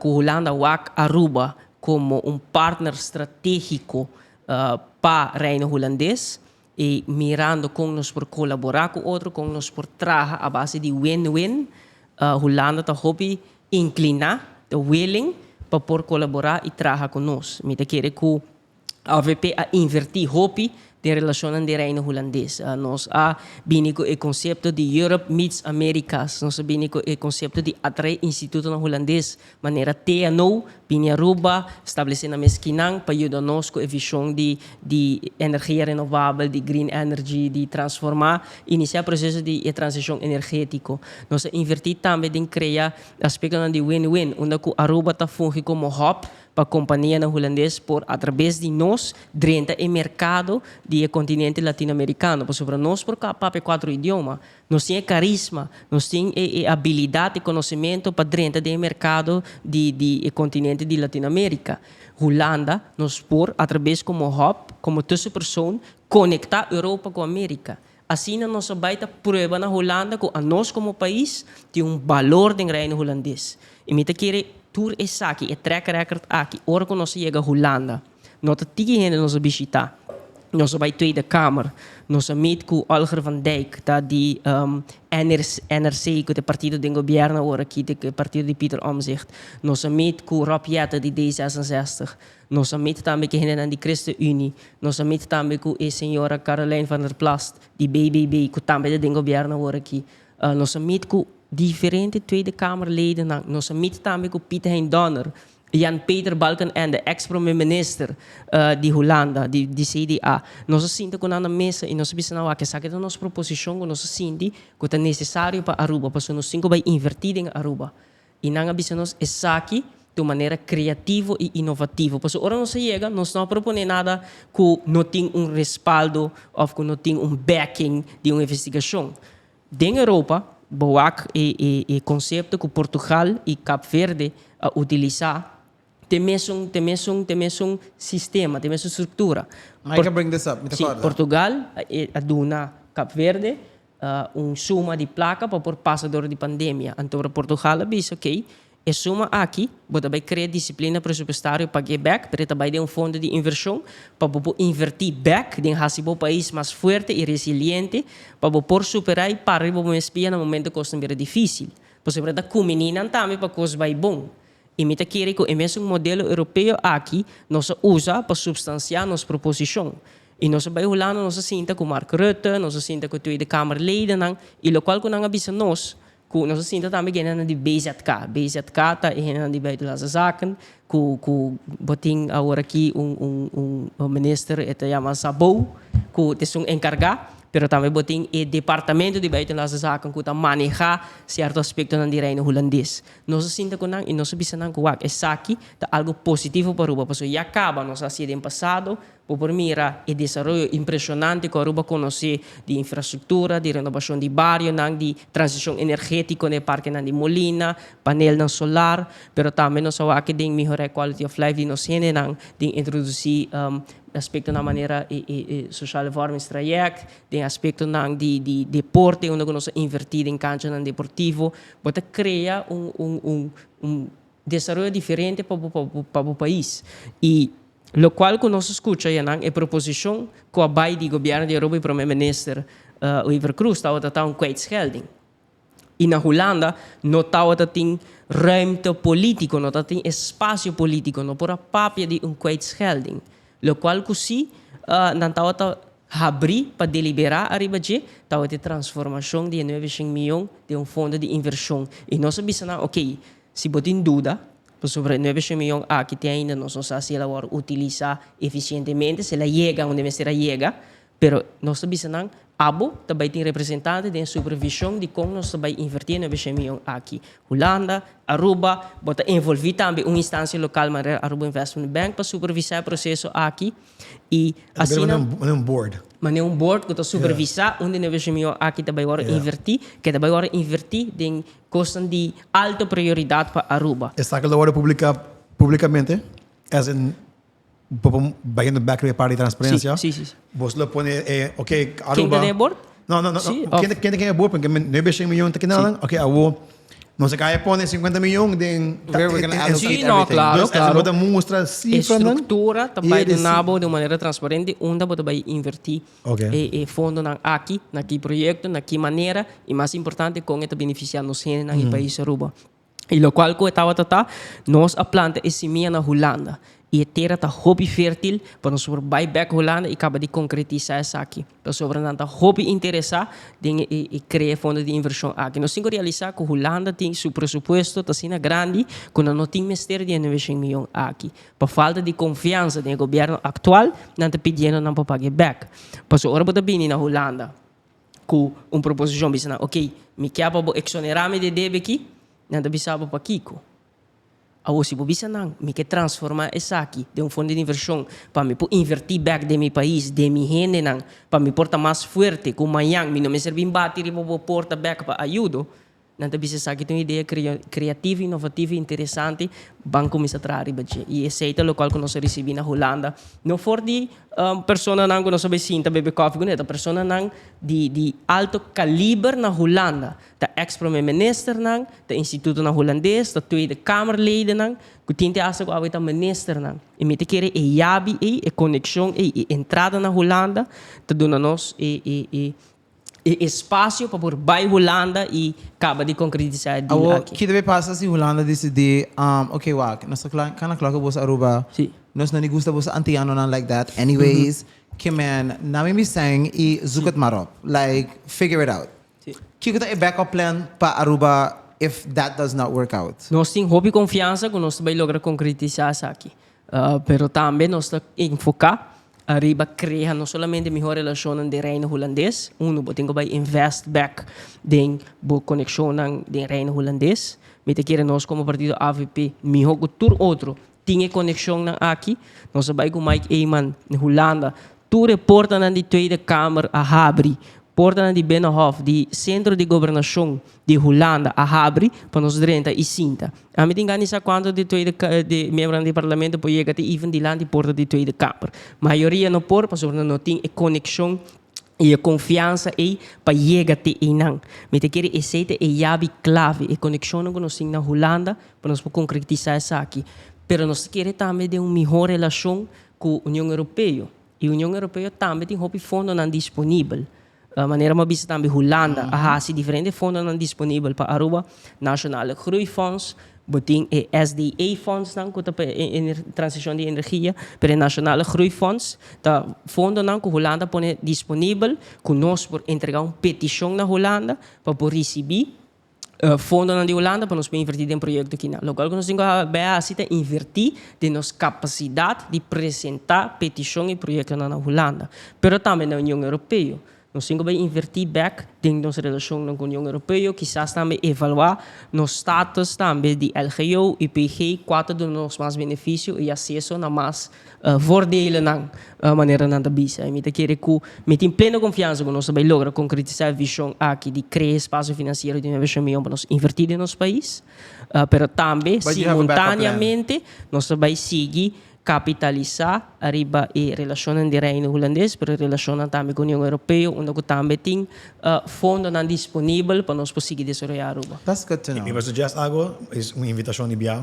ku Hulanda wak Aruba komo un partner strategiko pa Reino Hulandes i mirando kon nos por kolaborá ku otro, kon nos por traha a base di win-win. Hulanda ta hopi inkliná, ta willing pa por kolaborá i traha ku nos. Mi ta kere ku avp a invertí hopi den relashonnan den Reino Hulandes. Nos a bini ku e konsepto di Europe meets Americas, nos a bini ku e konsepto di atraé institutonan hulandes Manera TNO bini Aruba, stablesé nan mes kinan pa yuda nos ku e vishon di di energia renovabel, di green energy, di transformá, inisiá proseso di e transishon energétiko. Nos a invertí tambe den krea aspektonan di win-win, unda ku Aruba ta fungi komo hub pa kompanianan hulandes por atrabes di nos drenta e merkado di e kontinente latinoamerikano, pasobra nos por papia kuatro idioma. Nos tin e karisma, nos tin e e abilidat, e konosementu pa drenta den e merkado di di e kontinente di Latinoamerika. Hulanda, nos por, atrabes komo hub, komo tussenpersoon, konektá Europa ku Amerika. Asina nos a bai ta prueba na Hulanda ku anos komo pais tin un balor den Reino Hulandes. I mi ta kere tur esaki, e track record aki, ora ku nos a yega Hulanda, No ta tiki hende nos a bishita. Nos a bai Tweede Kamer. Nos a meet ku Olger van Dijk, ta di NRC, ku ta e partido den gobièrnu awor aki, e partido di Pieter Omtzigt. Nos a meet ku Rob Jetten di D66. Nos a meet tambe ku e hendenan di ChristenUnie. Nos a meet tambe ku e señora Caroline van der Plas di BBB, ku tambe ta den gobièrnu awor aki. Nos a meet ku diferente Tweede Kamerledennan. Nos a meet tambe ku Piet Hein Donner, Jan Peter Balkenende, ex prome minister di Hulanda, di CDA. Nos a sinta ku nan na mesa i nos a bisa nan, wak, esaki ta nos proposishon ku nos a sinti ku ta nesesario pa Aruba, pasobra nos tin ku bai invertí den Aruba. I nan a bisa nos, esaki di un manera creativo y innovativo. Pasobra ora nos a yega, nos no a propone nada cu no tin un respaldo of cu no tin un backing di un investigacion. Den Europa, bo wak e e e concepto cu Portugal y Cap Verde a utilisa, t'e mesun t'e mesun t'e mesun sistema, t'e mesun structura. I can bring this up, mi ta Si, corda. Portugal a a duna Cap Verde un suma di placa pa por pasa dor di pandemia. Anto Portugal a bisa, ok, e suma aki bo ta bay crea disciplina presupuestario pag'e bek, pero e ta bay den un fondo di inversion pa bo por inverti bek den haci bo pais mas fuerte y resiliente pa bo por supera y para riba bo mes pia na momento cosnan bira dificil. Pasobra ta cumini nan tambe pa cos bay bon. Y mi ta kere cu e mesun modelo europeo aki nos a usa pa substancia nos proposicion. Y nos a bay Hulanda, nos a sinta cu Mark Rutte, nos a sinta cu Tweede Kamerledennan y locual cu nan a bisa nos, cu nos a sinta tambe cu hendenan di BZK. BZK ta e hendenan di Buitenlandse Zaken cu cu bo tin awor aki un un un minister e ta yama Szabó cu ta esun encarga. Pero tambe bo tin e departamento di Buitenlandse Zaken cu ta maneha cierto aspectonan di Reino Hulandes. Nos a sinta cu nan y nos a bisa nan cu wak esaki ta algo positivo pa Aruba pasobra ya caba nos a hacié den pasado, bo por mira e desaroyo impresionante cu Aruba conoce di infrastructura, di renobacion di barionan, di transicion energetico na e parkenan di Molina, panelnan solar, pero tambe nos a wak den mehora e quality of life di nos hendenan, den introduci aspectonan manera e sociale vormingstraject, den aspectonan di deporte unda cu nos a inverti den canchanan deportivo. Bo ta crea un un un un desaroyo diferente pa bo pa bo pais. Y locual cu nos a scucha yanan e proposicion cu a bay di gobierno di Aruba y Prome Minister Wever Croes tabata ta un kwijtschelding. Y na Hulanda no tabata tin ruimte politico, no tabata tin espacio politico, no por a papia di un kwijtschelding. Locual cu si nan tabata Habrí pa deliberá ariba dje tabata e transformashon di e nuebe shen mion den un fondo di invershon. I nos a bisa nan, Oké, si bo tin duda pasobra e nuebe shen mion aki te ainda nos no sa si el a wòrdu utilisá efisientemente, si el a yega unda e mester a yega, pero nos ta bisa nan, Abo ta bai tin representante den supervishon di kon nos ta bai invertí e nuebe shen mion aki. Hulanda, Aruba, bo ta envolví tambe un instansia lokal manera Aruba Investment Bank pa supervisá e proseso aki. I asina. Manera un board. Manera un board ku ta supervisá unda e negoshi mihó aki ta bai wòrdu invertí, ke ta bai wòrdu invertí den kosnan di alto prioridat pa Aruba. Esaki lo wòrdu publiká publikamente? As in, bo por bayendo bèk riba e parti di transparensia? Sí, sí, sí. Bos lo pone e, oké, Aruba. Ken ta den e board? No, no, no. Sí, of. Ken ta den e board? Porque nuebe shen miyon ta kinanan. Oké, awor. Nos a kaya pone 50 miyon den Where we're gonna allocate Sí, no, everything. claro, Dus claro. bo ta mustra E cifranan. structura ta y bai e duna bo di un manera transparente unda bo ta bai inverti Ok. e e fondonan aki, na ki proyecto, na ki manera y mas importante con e ta beneficia nos hendenan y pais Aruba. Y locual cu e tabata ta, nos a planta e simia na Hulanda y e tera ta hopi fertil pa nos por bai bek Hulanda y caba di concretisa esaki. Pasobra nan ta hopi interesá den e krea e fondo di invershon aki. Nos tin ku realisá ku Hulanda tin su presupuesto ta asina grandi ku nan no tin mester di e nuebeshen mion aki. Pa falta di konfiansa den e gobièrnu aktual nan ta pidiendo nan pa paga e bèk. Pasobra ora bo ta bini na Hulanda ku un proposishon bisa nan, okey, mi kia pa bo eksonerá mi di e debe aki, nan ta bisa bo pakiko? Awor si bo bisa nan, mi ke transformá esaki den un fondo di invershon pa mi por invertí bèk den mi pais, den mi hendenan, pa mi por ta mas fuerte ku mañan mi no mester bin bati riba bo porta bèk pa ayudo, nan ta bisa esaki ta un idea kreativo, inovativo i interesante, ban kuminsá traha riba dje. I esei ta lokual ku nos a risibí na Hulanda, no for di personanan ku nos a bai sinta bebe kòfi kuné, ta personanan di alto kaliber na Hulanda. Ta ex prome ministernan, ta institutonan hulandes, ta Tweede Kamerledennan, ku tin te hasta ku awe ta ministernan. I mi ta kere e yabi ei, e konekshon ei, e entrada na Hulanda ta duna nos e e e e espasio pa por bai Hulanda i kaba di konkretisá e deal Awor, aki. ki debe pasa si Hulanda disidí, oké wak, nos ta kla, kana kla ku boso Aruba, Sí. nos no ni gusta boso antianonan like that, anyways, ke men, na mi biseng i zoek het maar op, like, figure it out. Kiko ta e backup plan pa Aruba if that does not work out? Nos tin hopi confiansa cu nos ta bay logra concretisa esaki. Pero tambe nos ta enfoca ariba crea no solamente miho relacionnan den Reino Hulandes, uno bo tin cu bay invest back den bo conexionnan den Reino Hulandes, Mi ta kere nos komo partido avp mihó ku tur otro tin e konekshonnan aki. Nos a bai ku Mike Eman na Hulanda. Tur e portanan di Tweede Kamer a habri. Portanan di Binnenhof, di sentro di gobernashon di Hulanda a habri pa nos drenta i sinta. Ami tin gana di sa kuantu di Tweede di miembronan di parlamento por yega te even dilanti porta di Tweede Kamer. Mayoria no por pasobra nan no tin e konekshon i e konfiansa ei pa yega te einan. Mi ta kere esei ta e yabi klave, e konekshonnan ku nos tin na Hulanda pa nos por konkretisá esaki. Pero nos ta kere tambe den un mihó relashon ku Union Europeo. I Union Europeo tambe tin hopi fondonan disponibel. Manera mi a bisa tambe Hulanda a hasi diferente fondonan disponibel pa Aruba, Nationale Groeifonds, bo tin e SDE fondsnan ku ta pa e transishon di energia, pero e Nationale Groeifonds ta fondonan ku Hulanda a pone disponibel ku nos por entrega un petishon na Hulanda pa por risibí fondonan di Hulanda pa nos por invertí den proyekto kinan. Lokual ku nos tin ku bai hasi ta invertí den nos kapasidat di presentá petishon i proyektonan na Hulanda, pero tambe na Union Europeo. Nos tin ku bai invertí bèk den nos relashonnan ku Union Europeo, kisas tambe evaluá nos status tambe di LGO, UPG, kua ta duna nos mas benefisio i aseso na mas voordelennan, manera nan ta bisa. I mi ta kere ku mi tin pleno konfiansa ku nos ta bai logra konkretisá e vishon aki di krea espasio finansiero di nuebe shen mion pa nos invertí den nos pais, pero tambe simultaneamente nos ta bai sigui kapitalisá ariba e relashonnan di Reino Hulandes, pero e relashonnan tambe ku Union Europeo, unda ku tambe tin fondonan disponibel pa nos por sigui desaroyá Aruba. That's good to know. Mi por suggest algo, es un invitashon di bia.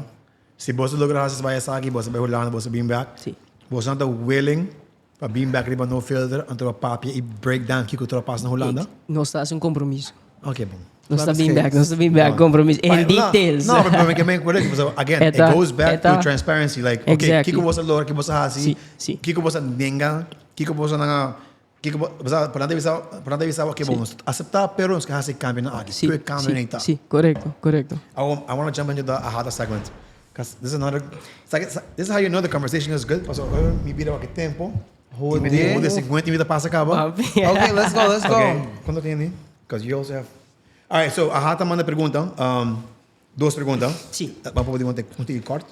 Si boso logra hasi esaki esaki, boso bai Hulanda, boso bin bek. Sí. Boso nan ta willing pa bin bek riba No Filter anto pa papia i break down kiko tur a pasa na Hulanda? Nos ta hasi un compromiso. Ok, bon. Nos ta bin bek, nos ta bin bek, compromiso. En details. No, pero mi ke men ku pasobra again, it goes back to transparency. Like, ok, kiko boso a logra, kiko boso a hasi, kiko boso a nenga, kiko boso nan a Kiko bo, bo sa, por nan ta bisa, por nan ta bisa bo, oké, bo nos aseptá, pero nos ke hasi e kambionan aki. Sí, Ku e kambionan sí, ei ta? sí, korekto, korekto. I want, I wanna jump into the AHATA segment. Cause this is another, sa ke, sa, this is how you know the conversation is good, pasobra ora mi bira wak e tempo, Joder. mi di, joder, 50 minuut a pasa kaba. Papi. Okay, let's go, let's go. Okay, kuantu tin di? Cause you also have, alright, so AHATA manda pregunta, dos pregunta. Sí. Ban por di un tiki kort.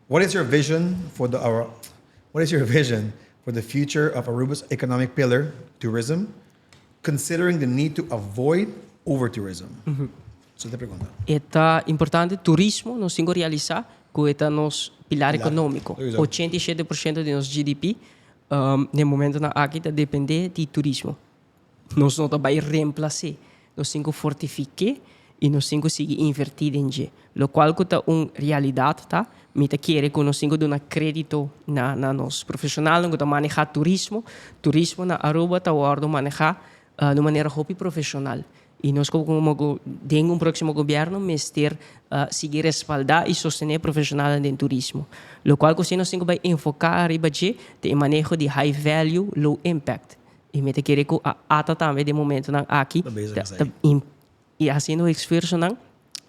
What is your vision for the What is your vision for the future of Aruba's economic pillar, tourism, considering the need to avoid overtourism? So ta e pregunta. E ta importante turismo, nos tin ku realisa ku e ta nos pilar economico. 87% di nos GDP den momentonan aki ta depende di turismo. Nos no ta bai reemplas'é. Nos tin ku fortifik'é i nos tin ku sigui invertí den dje. Lokual ku ta un realidat ta, mi ta kere ku nos tin ku duna krédito na na nos profeshonalnan ku ta manehá turismo. Turismo na Aruba ta wòrdu manehá di un manera hopi profeshonal. I nos komo den un próksimo gobièrnu mester sigui respaldá i sostené profeshonalnan den turismo. Lokual ku si nos tin ku bai enfoká ariba dje ta e maneho di high value, low impact. I mi ta kere ku a ata tambe den momentonan aki ta i hasiendo esfuersonan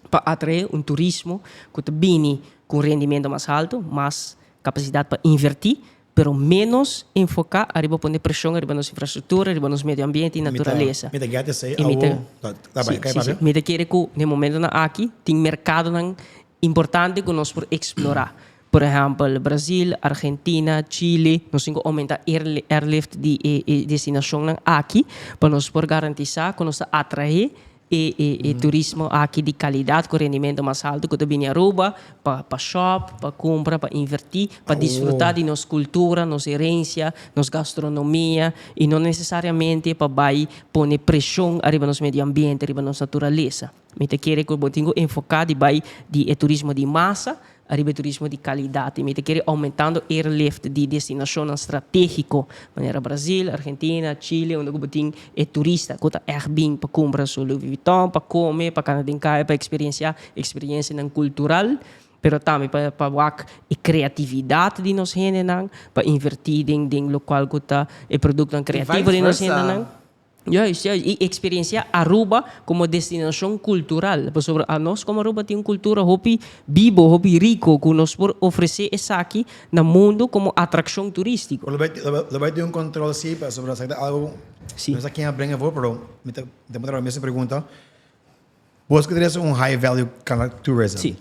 pa atraé un turismo ku ta bini ku un rendimento mas haltu, mas kapasidat pa invertí, pero ménos enfoká ariba pone preshon ariba nos infrastruktura, ariba nos medio ambiente i naturalesa. Mi ta get esei awo. Ta bai, kai papia. Mi ta kere ku den momentonan aki tin merkadonan importante ku nos por eksplorá. Por ehèmpel, Brazil, Argentina, Chile, nos tin ku oumentá airlift di e destinashonnan aki pa nos por garantisá ku nos ta atraé e turismo aki di kalidat ku rendimentu mas haltu ku ta bini Aruba pa shòp, pa kumpra, pa invertí, pa disfrutá di nos kultura, nos herensia, nos gastronomia i no nesesariamente pa bai pone preshon ariba nos medio ambiente, riba nos naturalesa. Mi ta kere ku bo tin ku enfoká di bai di e turismo di masa ariba e turismo di kalidat. I mi ta kere oumentando airlift di destinashonnan stratégiko manera Brazil, Argentina, Chile unda ku bo tin e turista ku ta ègt bin pa kumpra su Louis Vuitton, pa kome, pa kana den kaya, pa eksperensiá eksperensianan kultural, pero tambe pa wak e kreatividat di nos hendenan, pa invertí den lokual ku ta e produktonan kreativo di nos hendenan. Juist, juist. I experiencia Aruba como destinacion cultural. Pasobra anos como Aruba tin un cultura hopi bibo, hopi rico cu nos por ofrece esaki na mundo como atraccion turistico. Lo bai lo bai tin un control si pasobra esaki ta algo Si. no sa ken a bring afo pero mi ta mi ta puntra mi mes e pregunta. Bos ke trese un high value kind of tourism. Si.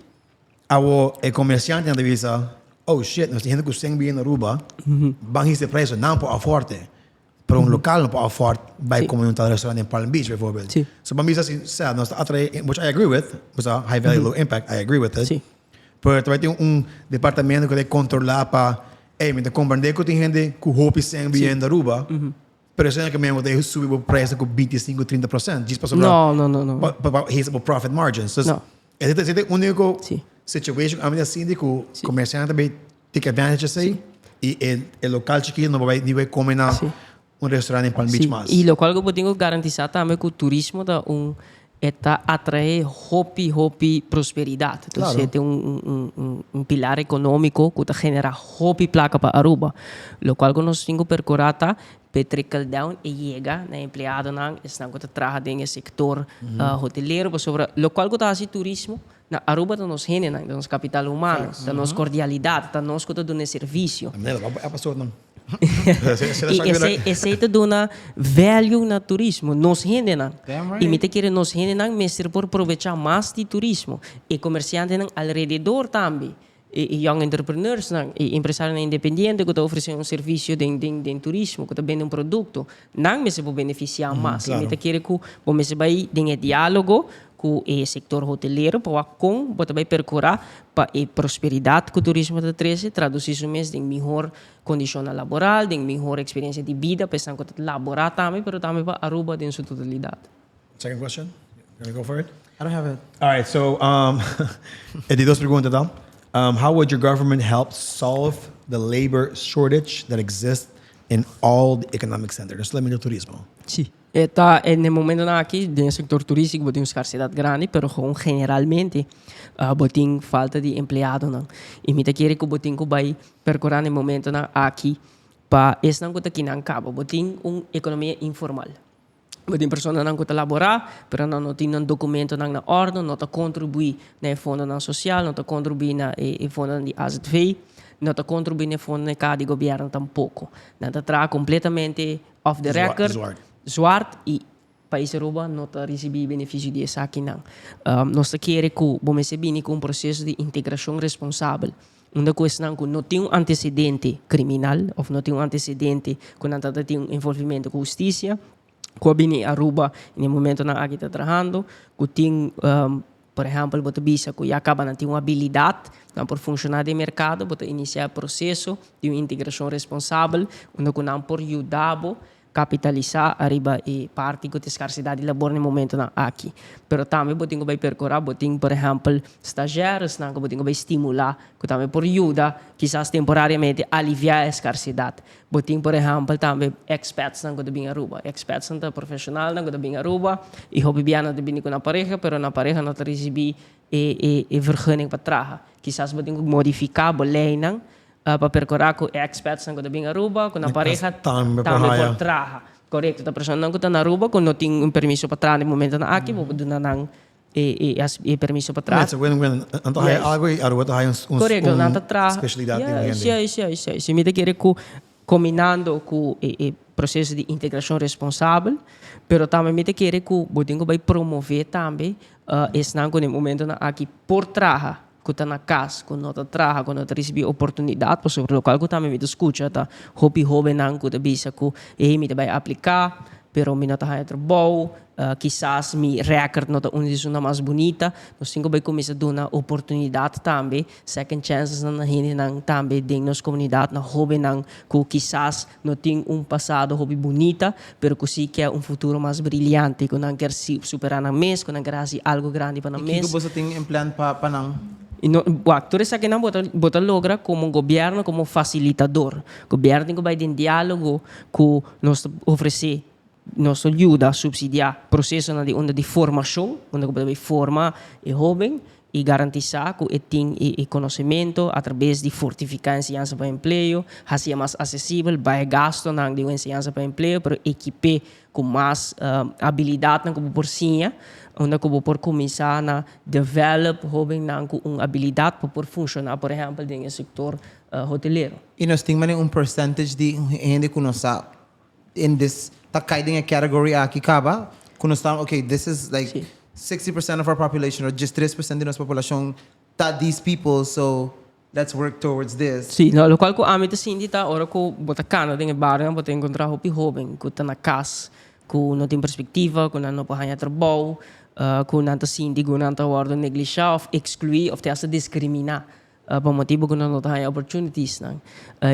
Awo e comerciantenan ta bisa, oh shit, nos tin hende cu seng bini na Aruba, ban hisa e prijs, nan por afford e. Pero un local no por afford bai come un tal restaurant in Palm Beach bijvoorbeeld. Si. So ban bisa si, sea, nos ta atrae, which I agree with, o high value, low impact, I agree with it. Si. Pero ta bai tin un departamento cu ta controla pa, ey, mi ta comprende cu tin hende cu hopi seng bini na Aruba, Pero esei ke men bo ta subi bo prijs ku 25, 30%, djis pasobra No, no, no, no. pa pa pa hisa bo profit margin. So, No. esei ta esei ta e úniko Sí. situation ku ami ta sinti ku Sí. komersiante ta bay take advantage esei i e e lokal chikito no por bay ni bay kome na Sí. un restaurant den Palm Beach Sí. mas. I lokual ku bo tin ku garantisá tambe ku turismo ta un e ta atraé hopi hopi prosperidat. Entonces Claro. e ta un un un un pilar ekonómiko ku ta generá hopi plaka pa Aruba. Lokual ku nos tin ku perkurá ta p'e trickle down e yega na e empleadonan, esnan ku ta traha den e sektor hotelero pasobra lokual ku ta hasi turismo na Aruba ta nos hendenan, ta nos kapital humano, ta nos kordialidat, ta nos ku ta duna e servisio. I esei esei ta duna value na turismo, nos hendenan. I mi ta kere nos hendenan mester por probecha mas di turismo. E komersiantenan alrededor tambe, e young entrepreneursnan, e empresarionan independiente ku ta ofresé un servisio den den den turismo, ku ta bende un produkto, nan mester por benefisiá mas. I mi ta kere ku bo mester bai den e diálogo ku e sektor hotelero pa wak kon bo ta bai perkurá pa e prosperidat ku turismo ta trese tradusí su mes den mihor kondishonnan laboral, den mihor eksperensia di bida pa esnan ku ta laborá tambe pero tambe pa Aruba den su totalidat. Second question? You wanna go for it? I don't have it. Alright, so e di dos pregunta ta, How would your government help solve the labor shortage that exists in all the economic centers? No solamente turismo. Sí. E ta en e momentonan aki den e sector turistico bo tin un scarcedad grandi pero gewoon generalmente bo tin falta di empleadonan y mi ta kere cu bo tin cu bay percura na e momentonan aki pa esnan cu ta kinan caba bo tin un economia informal bo tin personanan cu ta labora pero nan no tin nan documentonan na orde no ta contribui na e fondonan social no ta contribui na e fondonan di azv no ta contribui na e fondonan di caha di gobierno tampoco nan ta traha completamente Off the record, zwart y pais Aruba no ta ricibi beneficio di esakinan. Nos ta kere cu bo mester bini cu un proceso di integracion responsabel, unda cu esnan cu no tin un antecedente criminal of no tin un antecedente cu nan ta tin un envolvimento cu husticia, cu a bini Aruba y na e momentonan aki ta trahando, cu tin Por ehèmpel, bo ta bisa ku ya kaba nan tin un abilidat, nan por funshoná den merkado, bo ta inisiá e proseso di un integrashon responsabel unda ku nan por yuda bo kapitalisá ariba e parti ku ta e skarsidat di labor na e momentonan aki. Pero tambe bo tin ku bai perkurá, bo tin por ehèmpel stazjèresnan ku bo tin ku bai stimulá ku tambe por yuda kisas temporariamente aliviá e skarsidat. Bo tin por ehèmpel tambe expatsnan ku ta bin Aruba. Expatsnan ta profeshonalnan ku ta bin Aruba i hopi bia nan ta bini ku nan pareha pero nan pareha no ta risibí e e e vergunning pa traha. Kisas bo tin ku modifiká bo leinan pa perkurá ku e expatsnan ku ta bin Aruba ku nan pareha Tambe por tambe por haya. traha. Korekto, ta personanan ku ta na Aruba ku no tin un permiso pa traha na e momentonan aki bo por duna nan e e e permiso pa traha. It's a win-win. Nan ta haya algo y Aruba ta haya un un Correcto, nan ta traha. specialidad di un hende. Juist, juist, juist. Mi ta kere cu combinando cu e e proceso di integracion responsabel, pero tambe mi ta kere cu bo tin cu bay promove tambe esnan cu na e momentonan aki por traha, cu ta na cas, cu no ta traha, cu no ta ricibi oportunidad, pasobra locual cu tambe mi ta scucha ta hopi hobennan cu ta bisa cu, ey mi ta bay aplica, pero mi no ta haya trabou, kisas mi record no ta un di esunnan mas bunita. Nos tin ku bai kuminsá duna oportunidat tambe, second chances na hendenan tambe den nos komunidat, na hóbennan ku kisas no tin un pasado hopi bunita, pero ku si ke un futuro mas briliante, ku nan kier superá nan mes, ku nan kier hasi algu grandi pa nan I mes. kiko boso tin en plan pa nan? I no, wak, tur esakinan bo ta bo ta logra komo gobièrnu, komo fasilitador. Gobièrnu tin ku bai den diálogo ku nos ta ofresé, nos ta yuda supsidiá prosesonan di unda di formashon, unda ku bo ta bai forma e hóben i garantisá ku e tin e konosementu atrabes di fortifiká enseñansa pa empleo, hasié mas asesibel, baha e gastunan di un enseñansa pa empleo, pero ekip'é ku mas abilidatnan ku bo por siña, unda ku bo por kuminsá na develop hóbennan ku un abilidat pa por funshoná, por ehèmpel, den e sektor hotelero. I nos tin manera un percentage di hende ku nos sa in this ta kai den e category aki kaba ku nos ta okay this is like Sí. 60% of our population or just 3% di nos populacion ta these people, so let's work towards this. Sí, no, locual cu ami ta sinti ta ora cu bo ta cana den e barionan bo ta encontra hopi hoben cu ta na cas, cu no tin perspectiva, cu nan no por haña trabou, cu nan ta sinti cu nan ta wordo neglisha of exclui of te hasta discrimina pa motibo cu nan no ta haña opportunitiesnan.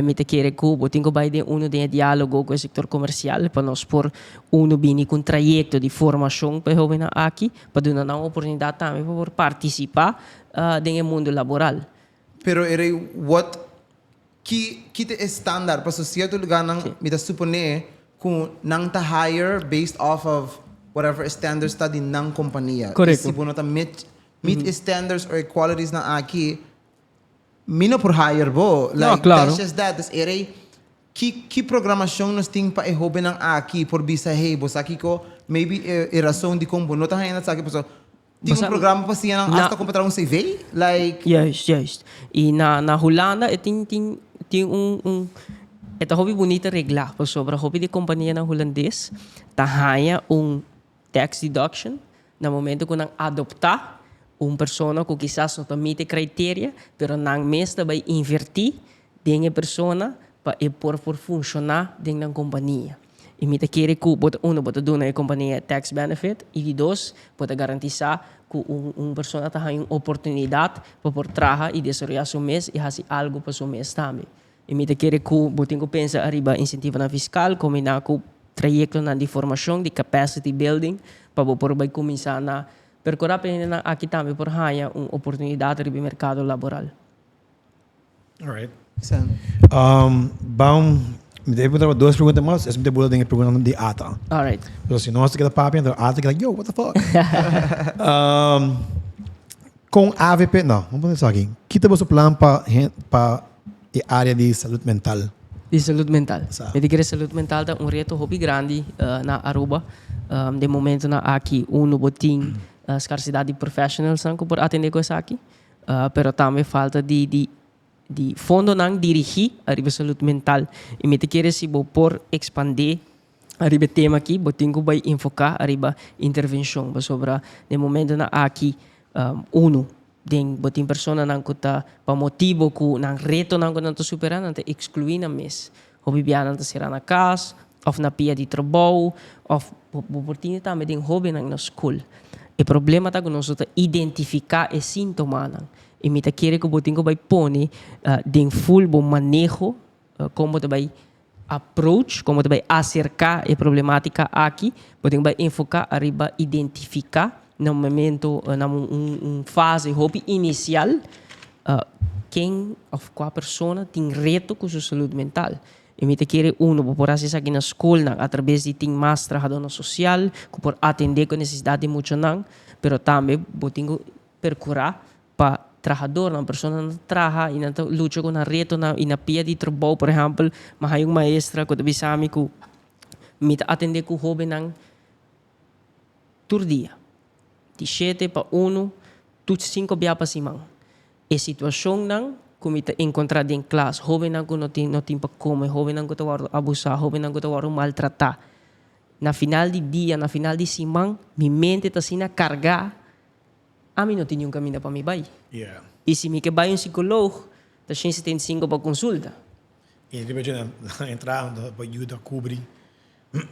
Mi ta kere cu bo tin cu bay den uno den e dialogo cu e sector comercial pa nos por uno bini cu un trayecto di formacion pa e hobennan aki pa duna nan un oportunidad tambe pa por participa den e mundo laboral. Pero e rei what ki ki ta e standaard paso cierto lugarnan mi ta supone cu nan ta hire based off of whatever e standards ta di nan compania. Correcto. Y si bo no ta meet meet e standards or e qualities nan aki mi no por hire bo. No, Like claro. that's just that. Dus e rei ki ki programacion nos tin pa e hobennan aki por bisa hey bo sa kico maybe e e razon dicon bo no ta haya esaki paso Tin un programa pa siña nan hasta kon pa traha un CV? Like. Juist, juist. I na na Hulanda e tin tin tin un un e ta hopi bunita reglá pasobra hopi di kompanianan hulandes ta haña un tax deduction na momento ku nan adoptá un persona ku kisas no ta meet e criteria pero nan mes ta bai invertí den e persona pa e por por funshoná den nan kompania. I mi ta kere ku bo ta, uno, bo ta duna e kompania e tax benefit i di dos, bo ta garantisá ku un un persona ta haña un oportunidat pa por traha i desaroyá su mes i hasi algu pa su mes tambe. I mi ta kere ku bo tin ku pensa ariba insentivonan fiskal kombiná ku trayektonan di formashon, di capacity building, pa bo por bai kuminsá na perkurá pa e hendenan aki tambe por haña un oportunidat riba e merkado laboral. Alright. Baum, mi ta pregunta dos pregunta mas, es mi ta bula den e pregunta di Ata. Alright. Pero si nos ta keda papia, entonces Ata keda, yo, what the fuck? Con AVP, no, vamos poner esaki. Kita boso plan pa pa e área di salud mental? Di salud mental. Sa. Mi ta kere salud mental ta un reto hopi grandi na Aruba. Den momentonan aki, uno bo tin scarsidad di professionalsnan ku por atende ku esaki. Pero tambe falta di di di fondonan dirigí ariba salud mental. I mi ta kere si bo por ekspandé ariba e tema aki, bo tin ku bai enfoká ariba intervenshon. Pasobra den momentonan aki, unu, den bo tin personanan ku ta pa motibo ku nan retonan ku nan ta superá, nan ta ekskluí nan mes. Hopi bia nan ta sera na kas òf na pia di trabou òf bo por tine tambe den hóbennan na skol. E problema ta ku nos no ta identifiká e síntomanan i mi ta kere ku bo tin ku bai pone den ful bo maneho kon bo ta bai approach, kon bo ta bai aserká e problemátika aki. Bo tin ku bai enfoká ariba identifiká na un momento, na un fase hopi inisial Ken of kua persona tin reto ku su salud mental? I mi ta kere uno, bo por hasi esaki na skolnan atrabes di tin mas trahadónan sosial ku por atendé ku e nesesidat di muchanan, pero tambe bo tin ku perkurá pa trahadornan, personanan ta traha i nan ta lucha ku nan retonan i na pia di trabou. Por ehèmpel, mi a haña un maestra ku ta bisa mi ku mi ta atendé ku hóbennan tur dia, di shete pa unu. Tur sinku bia pa siman. E situashonnan ku mi ta enkontrá den klas, hóbennan ku no tin no tin pa kome, hóbennan ku ta wòrdu abusá, hóbennan ku ta wòrdu maltratá. Na final di dia, na final di siman, mi mente ta asina kargá, ami no tin niun kaminda pa mi bai. I si mi ke bai un sikolog, ta 175 pa konsulta. I riba dje nan entra pa yuda kubri.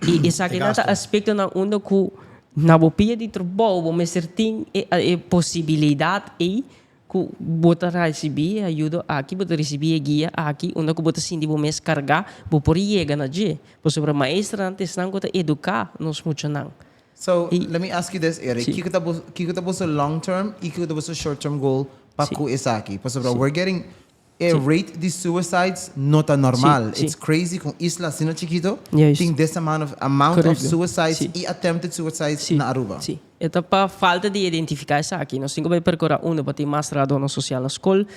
I esakinan ta aspektonan unda ku na bo pia di trabou bo mester tin e e posibilidat ei ku bo ta risibí e ayudo aki, bo ta risibí e guia aki unda ku bo ta sinti bo mes kargá, bo por yega na dje. Pasobra maestranan ta esnan ku ta eduká nos muchanan. So, let me ask you this, Eric. Kiko ta bo, kiko ta boso long term i kiko ta boso short term goal pa ku esaki? Pasobra we're getting E rate di suicides no ta normal. It's crazy con isla asina chikito tin this amount of amount of suicides y attempted suicides na Aruba. Si. E ta pa falta di identifica esaki. Nos tin cu bay percura unda pa tin mas trahadornan social na scol,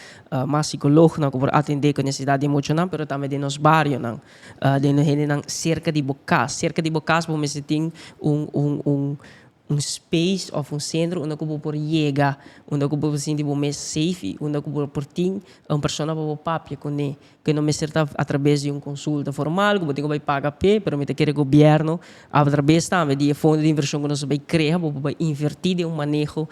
mas psicolognan cu por atende cu necesidad di muchanan, pero tambe den nos barionan, den nos hendenan cerca di bo cas. Cerca di bo cas bo mester tin un un un. Un space of un centro unda cu bo por yega, unda cu bo por sinti bo mes safe y unda cu bo por tin un persona pa bo papia cune. Cu no mester ta a traves di un consulta formal cu bo tin cu bay paga p'e, pero mi ta kere gobierno a traves tambe di e fondo di inversion cu nos a bay crea, bo por bay inverti den un maneho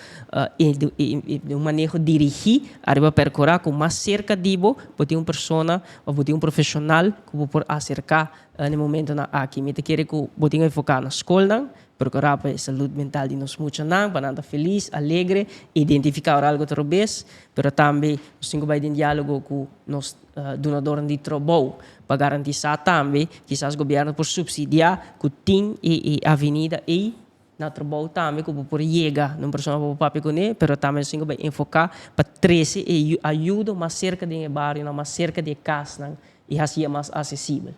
den un maneho dirigi ariba percura cu mas cerca di bo, bo tin un persona of bo tin un profesional cu bo por acerca na e momentonan aki. Mi ta kere cu bo tin enfoca na scolnan, Procurá pa e salud mental di nos muchanan, pa nan ta felis, alegre, identificá ora algo ta robes, pero tambe nos tin cu bai den dialogo cu nos dunadornan di trabou pa garantisá tambe kisas gobierno por subsidiá cu tin e avenida ey na trabou tambe cu bo por yega na un persona pa bo papia cune, pero tambe nos tin cu bai enfocá pa trece e ayudo mas cerca den e barionan, mas cerca di e casnan y haci'e mas accesibel.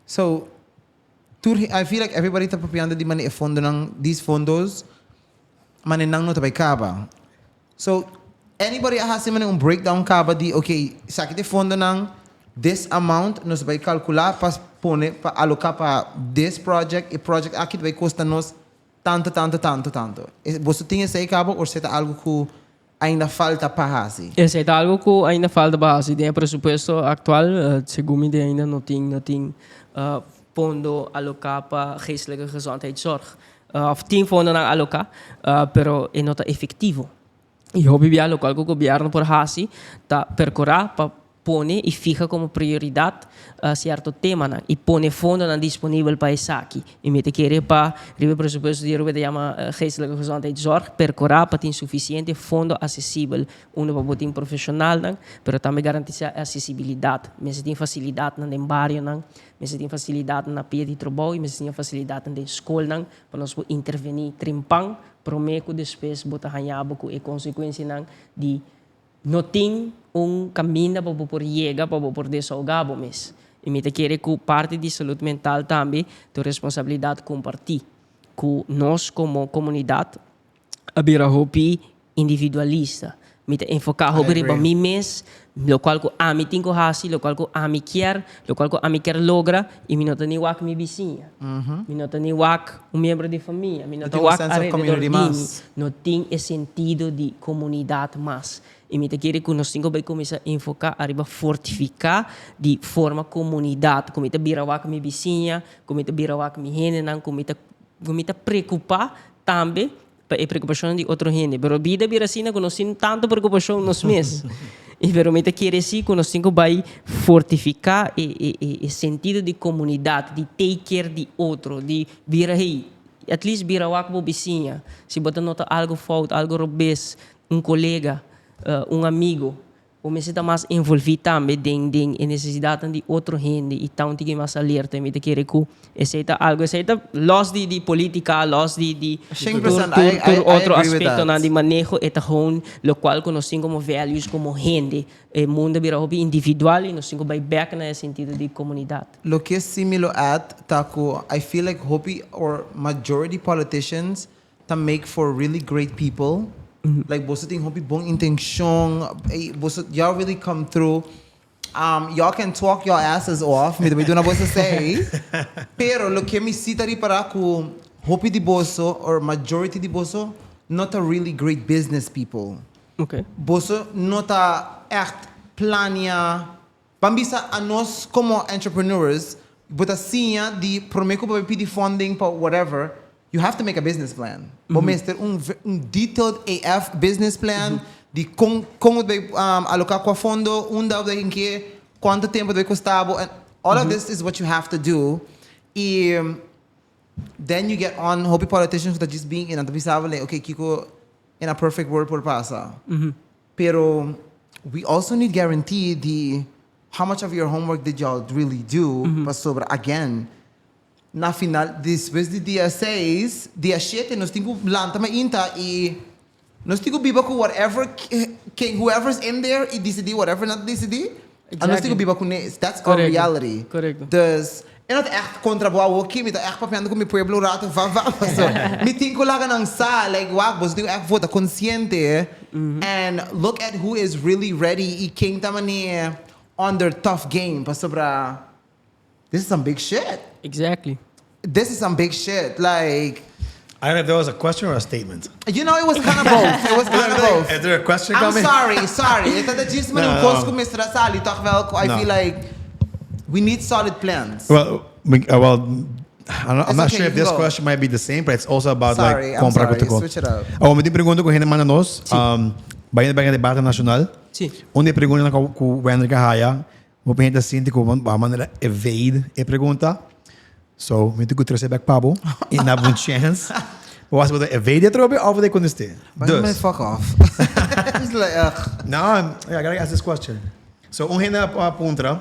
So, Tur I feel like everybody ta papiando di mane e fondonan, these fondos, mane nan no ta bay caba. So, anybody a haci mane un breakdown caba di ok, esaki ta e fondonan, this amount nos bay calcula pa pone, pa aloca pa this project, e project aki ta bay costa nos tanto, tanto, tanto, tanto. Boso tin esey caba or esey ta algo cu ainda falta pa haci? Esey ta algo cu ainda falta pa haci. Den e presupuesto actual, segun mi ainda no tin no tin fondo aloca pa geestelijke gezondheidszorg. Of tin fondonan aloca, pero e no ta efectivo. Y hopi bia locual cu gobierno por haci ta percura pa pone y fija como prioridad cierto temanan y pone fondonan disponibel pa esaki. Y mi ta kere pa riba e presupuesto di Aruba ta yama Geestelijke Gezondheidszorg percura pa tin suficiente fondo accesibel unda pa bo tin profesionalnan pero tambe garantisa accesibilidad. Mester tin facilidadnan den barionan, mester tin facilidadnan na pia di trabou y mester tin facilidadnan den scolnan pa nos por interveni trempan prome cu despues bo ta haña bo cu e consecuencianan di No tin un caminda pa bo por yega pa bo por desahoga bo mes. Y mi ta kere cu parti di salud mental tambe ta un responsabilidad comparti. Cu nos como comunidad a bira hopi individualista. Mi ta enfoca hopi riba mi mes, locual cu ami tin cu haci, locual cu ami kier, locual cu ami kier logra y mi no ta ni wak mi bisiña. Mi no ta ni wak un miembro di famia. Mi no ta wak alrededor di mi. No tin e sentido di comunidad mas. Y mi ta kere cu nos tin cu bay cuminsa enfoca ariba fortifica di forma comunidad. Cu mi ta bira wak mi bisiña, cu mi ta bira wak mi hendenan, cu mi ta cu mi ta preocupa tambe pa e preocupacionnan di otro hende. Pero bida bira asina cu nos tin tanto preocupacion nos mes. Y pero mi ta kere si cu nos tin cu bay fortifica e e e e sentido di comunidad, di take care di otro, di bira hey, At least bira wak bo bisiña. Si bo ta nota algo fout, algo robes, un colega, un amigo, bo mester ta mas envolvi tambe den den e necesidadnan di otro hende y ta un tiki mas alerta. Mi ta kere cu esey ta algo, esey ta los di di politica, los di di tur tur tur otro aspectonan di maneho, e ta gewoon locual cu nos tin como values como hende. E mundo a bira hopi individual y nos tin cu bay bek na e sentido di comunidad. Loke si mi lo add ta cu I feel like hopi or majority politicians ta make for really great people, like boso tin hopi bon intencion, boso y'all really come through, y'all can talk y'all asses off, mi ta bay duna boso esey, pero loke mi si ta ripara cu hopi di boso or majority di boso no ta really great business people, boso no ta echt plania. Ban bisa anos como entrepreneurs, bo ta siña di prome cu bo bay pidi funding pa whatever, you have to make a business plan. Bo mester un un detailed AF business plan di con con bo ta bay aloca cua fondo, unda bo ta bay hinke, cuanto tempo ta bay costa bo, and all of this is what you have to do. Y then you get on hopi politicians cu ta djis bin y nan ta bisa bo like, okay kico in a perfect world por pasa. Pero we also need guarantee di how much of your homework did y'all really do pasobra again na final despues di dia seis dia shete nos tin ku lanta mainta y nos tin ku biba ku whatever ken whoever's in there y disidí whatever nan ta disidí a nos tin ku biba kuné that's our reality dus E no ta echt contra bo awoki, mi ta echt papiando cu mi pueblo un rato va va paso mi tin cu laga nan sa like wak boso tin cu echt vota consciente and look at who is really ready y ken ta mane on their tough game pasobra this is some big shit. Exactly. This is some big shit like. I don't know if that was a question or a statement. You know, it was kind of both. It was kind of both. Is there a question I'm coming? sorry, sorry. E ta djis No, un no. cos cu mester a sali toch wel cu I No. feel like we need solid plans. Well, well, I'm not, I'm It's not okay, sure you if can this go. question might be the same, but it's also about Sorry, like I'm compra sorry. cu tocó. Switch it up. Oh, mi tin pregunta cu hende manda nos. Bayendo bek na debate nacional. Si. Un di e preguntanan cu Wendrick a haya, hopi hende ta sinti cu bo a manera evade e pregunta. So, mi tin cu trece bek pa bo y na bo un chance. Bo wak si bo ta evade atrobe of bo ta conteste. Mas Dus. fuck off. It's like, ugh. No, I gotta ask this question. So, un hende a puntra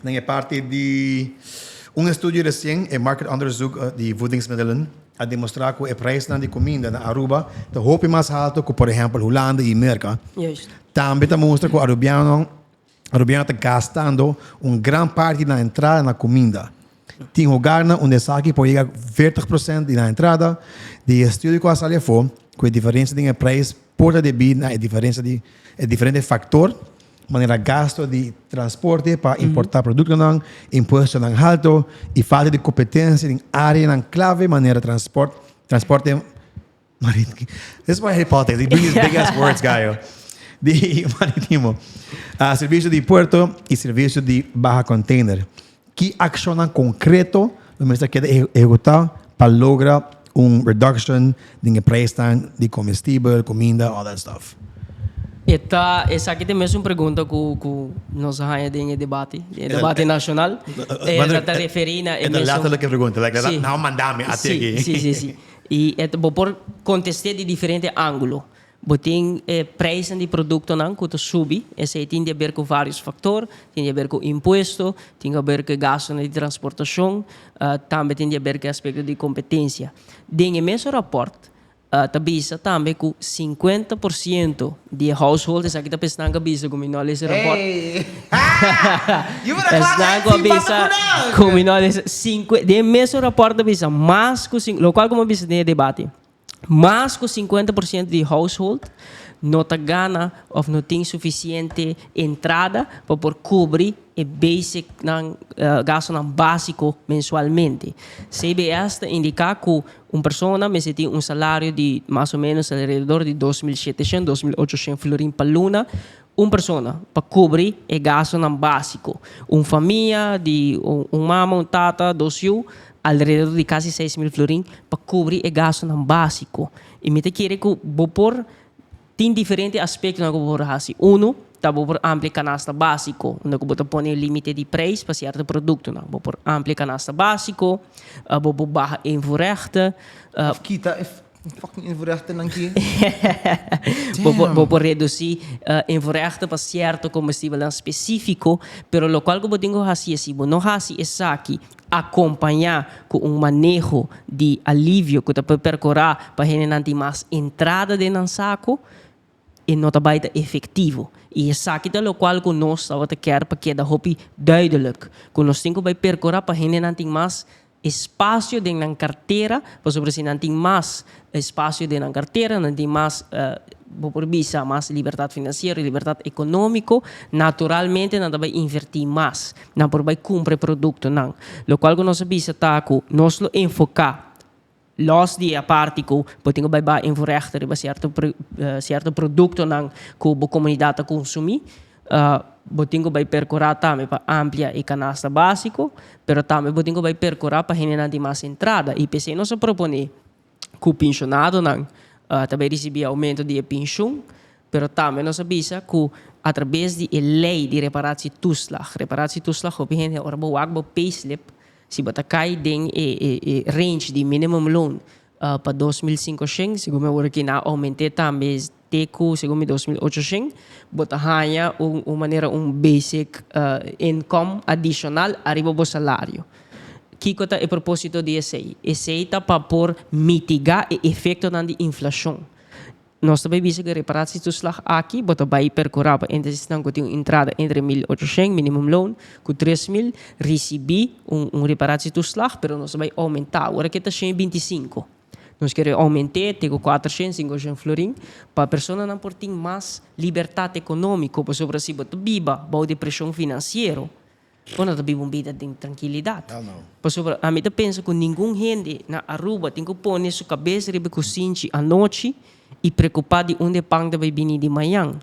den e parti di un estudio recien, e marktonderzoek di voedingsmiddelen a demostra cu e prijsnan di cuminda na Aruba ta hopi mas halto cu por ehempel Hulanda y Merca. Tambe ta mustra cu Arubiano Arubiano ta gastando un gran parti di nan entrada na cuminda. Tin hogarnan unda esaki por yega 40% di nan entrada. Di e estudio cu a sali afo cu e diferencia den e prijs por ta debi na e diferencia di e diferente factor manera gasto di transporte pa importa productonan, impuestonan halto y falta di competencia den areanan clave manera transport, transporte Maritimo. This is why I hate politics. They bring these big ass words, gallo. Di maritimo. Ah, servicio di puerto y servicio di baha container. Ki accionnan concreto lo mester keda ehecuta pa logra un reduction den e prijsnan di comestibel, cuminda, all that stuff? E ta, esaki ta e mesun pregunta cu cu nos a haña den e debate, den e debate nacional. E ta referi na e E ta mesun. letterlijk e pregunta, like, Si. nan a manda mi ati aki. Si, si, si, si. Y e ta, bo por contest'é di diferente angulo. Bo tin e prijsnan di productonan cu ta subi, esey tin di haber cu varios factor, tin di haber cu impuesto, tin di haber cu e gastonan di transportacion, tambe tin di haber cu e aspecto di competencia. Den e mesun rapport, Ta bisa tambe ku 50% di e household, esaki ta pa esnan ku a bisa ku mi no a lesa e rapòrt. Hey! Esnan ku a bisa ku mi no a lesa, den e mesun rapòrt ta bisa mas ku, lokual ku mi a bisa den e debate, mas ku 50% di household no ta gana òf no tin sufisiente entrada pa por kubri e basic nan, gastonan básiko mensualmente. CBS ta indiká ku Un persona mester tin un salario di mas o menos alrededor di 2700, 2800 florin pa luna, un persona, pa cubri e gastonan basico. Un famia di un mama, un tata, dos yu, alrededor di casi 6000 florin pa cubri e gastonan basico. Y mi ta kere cu bo por Tin diferente aspektonan ku bo por hasi. Unu, ta bo por amplia e kanasta básiko, unda ku bo ta pone límite di preis pa sierto produktonan. Bo por amplia e kanasta básiko, bo por baha invoerrechten. Of kita e fucking invoerrechtennan aki. Bo por, bo por redusí invoerrechten pa sierto kombustibelnan spesífiko, pero lokual ku bo tin ku hasi es si bo no hasi esaki Acompañá cu un maneho di alivio cu ta por percurá pa hendenan tin mas entrada den nan saco, e no ta bay ta efectivo. Y esaki ta locual cu nos tabata kier pa keda hopi duidelijk, cu nos tin cu bay percurá pa hendenan tin mas espacio den nan cartera, pasobra si nan tin mas espacio den nan cartera, nan tin mas Bo por bisa mas libertad financiero y libertad economico, naturalmente nan ta bay inverti mas. Nan por bay cumpra e productonan. Locual cu nos a bisa ta cu nos lo enfoca los di e parti cu bo tin cu bay baha invoerrechten riba cierto cierto productonan cu bo comunidad ta consumi. Bo tin cu bay percura tambe pa amplia e canasta basico, pero tambe bo tin cu bay percura pa hendenan tin mas entrada. Y p'esey nos a propone ku pinshonadonan ta bai risibí oumento di e pinshon, pero tambe nos a bisa ku atrabes di e lei di reparatietoeslag, reparatietoeslag hopi hende ora bo wak bo payslip, si bo ta kai den e e range di minimumloon pa 2500, segun mi awor aki nan a oument'é tambe te ku segun mi 2800, bo ta haña un un manera un basic income adishonal ariba bo salario. Kiko ta e propósito di esei? Esei ta pa por mitigá e efektonan di inflashon. Nos ta bai bisa ku e reparatietoeslag aki bo ta bai perkurá pa entre esnan ku tin un entrada entre 1800, minimumloon, ku 3000 risibí un un reparatietoeslag, pero nos ta bai oumentá. Ora ke ta 125. Nos kere oument'é te ku 400, 500 florin pa personanan por tin mas libertat ekonómiko, pasobra si bo ta biba bou di preshon finansiero, Bo no ta biba un bida den trankilidat. Pasobra ami ta pensa ku ningun hende na Aruba tin ku pone su kabes riba e kusinchi anochi i preokupá di unda e pan ta bai bini di mañan.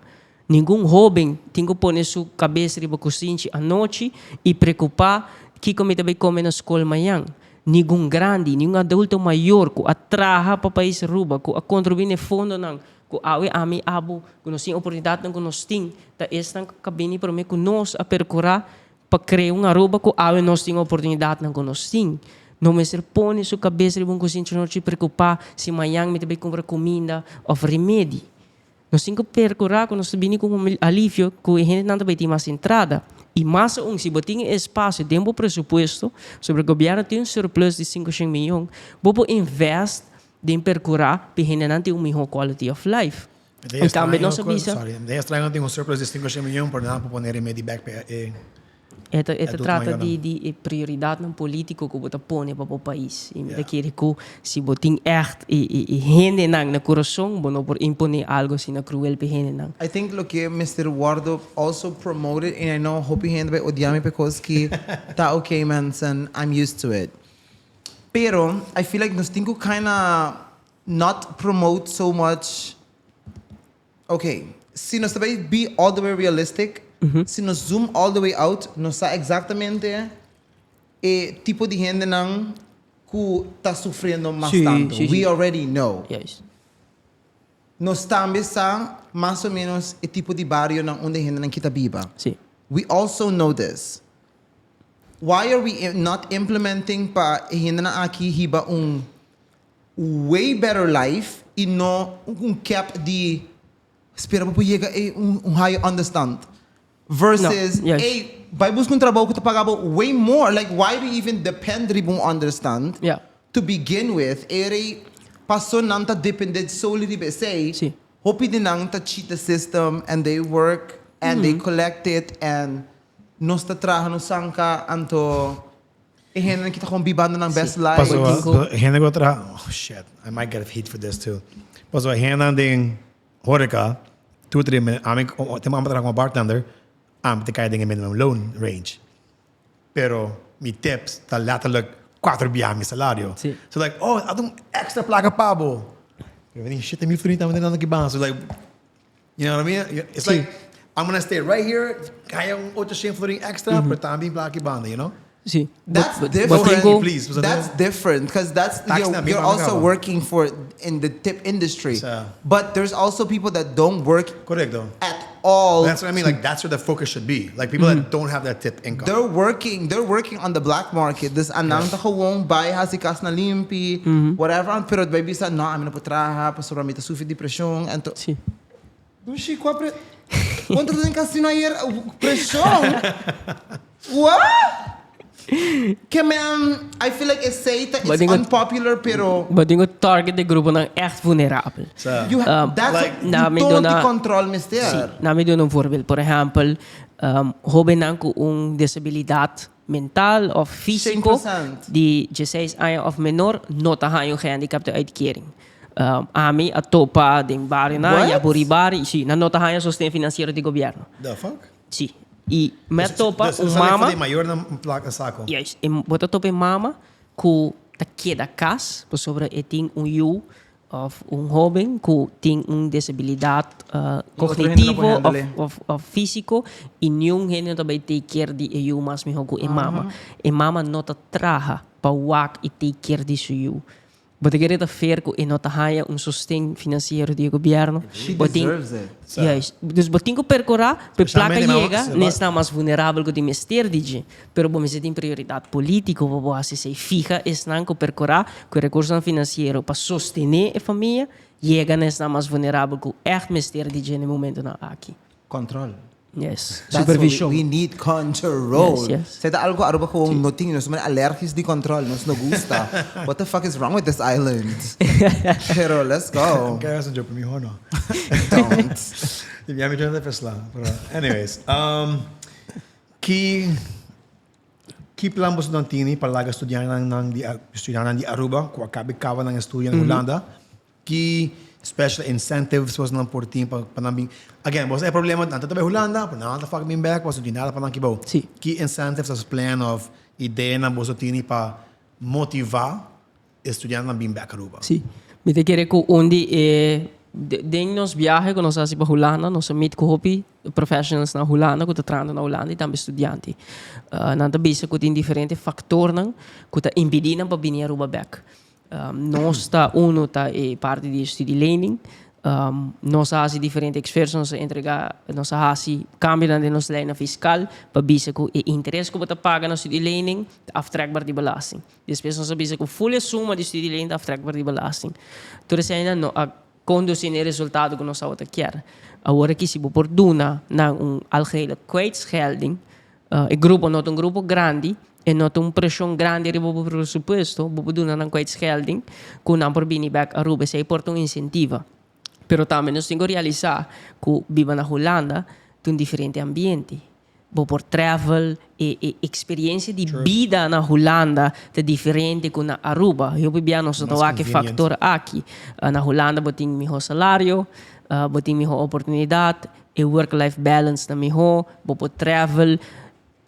Ningun hóben tin ku pone su kabes riba kusinchi anochi i preokupá kiko mi ta bai kome na skol mañan. Ningun grandi, ningun adulto mayor ku a traha pa pais Aruba, ku a kontribuí na e fondonan Ku awe ami, abo, ku nos tin oportunidatnan ku nos tin, ta esnan ku ka bini promé ku nos a perkurá pa krea un Aruba ku awe nos tin oportunidatnan ku nos tin. No mester pone su kabes riba un kusinchi nochi preokupá si mañan mi ta bai kumpra kuminda òf remedi. Nos tin ku perkurá ku nos ta bini ku un alivio ku e hendenan ta bai tin mas entrada. I mas aun si bo tin e espasio den bo presupuesto, pasobra gobièrnu tin un surplus di sinkoshen miyon, bo por invest Den percura p'e hendenan tin un miho quality of life. Y tambe nos a bisa. Sorry, den extraño tin un surplus di 5 miyon pero nan a por pone remedi bek p'e e E ta e ta trata di di e prioridadnan politico cu bo ta pone pa bo pais. Y mi ta kere cu si bo tin echt e e e hendenan na curason bo no por impone algo asina cruel p'e hendenan. I think loke mester wordo also promoted and I know hopi hende bay odia mi because ki ta okay mensen, I'm used to it. Pero I feel like nos tin ku kinda not promote so much, okay, si nos ta bay be all the way realistic, si nos zoom all the way out, nos sa exactamente e tipo di hendenan ku ta sufriendo mas tanto. We already know. Nos tambe sa mas o menos e tipo di barionan unda e hendenan ki ta biba. We also know this. Why are we not implementing pa e hendenan aki hiba un way better life y no un cap di spera pa por yega e un higher understand versus No, yes. ey bay busca un trabou cu ta paga bo way more like why do you even depend riba un understand Yeah. to begin with e rey paso nan ta depende solely riba esey Si. hopi di nan ta cheat the system and they work and they collect it and Nos ta traha nos sanka anto e hendenan ki ta gewoon bibando nan best life. Paso hende ku ta traha, oh shit, I might get heat for this too. Paso hendenan den horeca, two three minute, ami tempo ami ta traha komo bartender, ami ta kai den e minimum loan range. Pero mi tips ta letterlijk cuatro biaha mi salario. So like, oh, a dun extra plaka pa bo. Pero mi tin shete mil florin tambe den nan ki ban. So like, You know what I mean? It's like, I'm gonna stay right here, kaya un 800 florin extra, pero tambe plaka banda, you know? Sí. That's But- but different. tinko- Please, pues, That's different because that's Tax you're, na, you're mi also mama. working for in the tip industry. So- But there's also people that don't work Correcto. at all. That's what I mean. Like, that's where the focus should be. Like, people that don't have that tip income. They're working, they're working on the black market. Dus anang ta gewoon bay hasi cas na limpi, whatever. Pero bay bisa, no, ami no por traha, pasobra mi ta sufri depresion. Anto, Sí. Dushi, cua pre... Contra den casino ayer, presion? What? Ke men, I feel like esey ta, it's unpopular, pero... Bo tin cu target e gruponan echt vulnerabel. You ha, that's Like, na mi todo duna di control mester. Sí, na mi duna un voorbeeld. Por ehempel, hobennan cu un disabilidad mental of fisico 100%. di dieseis aña of menor no ta haña un gehandicapte-uitkering. Ami a topa den barionan, What? Yaburibari, sí, nan no ta haña sosten financiero di gobierno. The fuck? Sí. I mi a topa Dus un esaki mama. for di mayornan un plaka sako. Juist. E bo ta topa e mama ku ta keda kas pasobra e tin un yu òf un hóben ku tin un desabilidat otro hende no por kognitivo òf handle. òf òf físiko i niun hende no ta bai take care di e yu mas mihó ku e mama. E mama no ta traha pa wak i take care di su yu. Bo ta kere ta fair ku e no ta haña un sosten finansiero di e gobièrnu? She Bo tin, deserves it. juist. Dus bo tin ku perkurá pa e plaka Especialmente yega na esnan mas vulnerabel ku tin mester di dje. Pero bo mester tin prioridat polítiko pa bo hasi esei. Fiha esnan ku perkurá ku e rekursonan finansiero pa sostené e famia yega na esnan mas vulnerabel ku ègt mester di dje na e momentunan aki. Control. Yes, That's what supervision. we need control. Yes, yes. Esei ta algo Aruba gewoon no tin. Nos somos alergisch di control. Nos no gusta. What the fuck is wrong with this island? Pero let's go. Kaya sa joke, miho no. Don't. Ya mi joint fesla. Pero anyways, ki ki plan boso nan tini pa laga studiantenan di studiantenan di Aruba ku a kabi kaba nan estudio na Hulanda? Ki Special incentives boso nan por tin pa pa nan bin. Again, boso e problema nan ta bai Hulanda, pero nan ta fuck bin back, boso no tin nada pa nan kibou. Sí. Ki incentives of plan of ideanan boso tini pa motiva e studiantenan bin back Aruba? Sí. Mi ta kere ku un di e den nos biahe ku nos a hasi pa Hulanda, nos a meet ku hopi professionals na Hulanda ku ta trahando na Hulanda i tambe studiante. Nan ta bisa ku tin diferente faktornan ku ta impidi nan pa bini Aruba bek. Nos ta uno ta e parti di studielening. Nos a hasi diferente esfuerso, nos a entrega, nos a hasi kambionan den nos leinan fiskal pa bisa ku e interes ku bo ta paga na studielening ta aftrekbaar di belasting. Despues nos a bisa ku ful e suma di studielening ta aftrekbaar di belasting. Tur eseinan no a kondusí na e resultado ku nos tabata kier. Awor aki si bo por duna nan un algehele kwijtschelding, E grupo no ta un grupo grandi, e no ta un preshon grandi riba bo presupuesto, bo por duna nan kwijtschelding ku nan por bini bèk Aruba, esei por ta un insentiva. Pero tambe nos tin ku realisá ku biba na Hulanda ta un diferente ambiente. Bo por travel, e e eksperiencia di bida na Hulanda ta diferente ku na Aruba. Hopi bia nos no ta wak e faktor aki. Na Hulanda bo tin mihó salario, bo tin mihó oportunidat, E work life balance ta miho, bo por travel.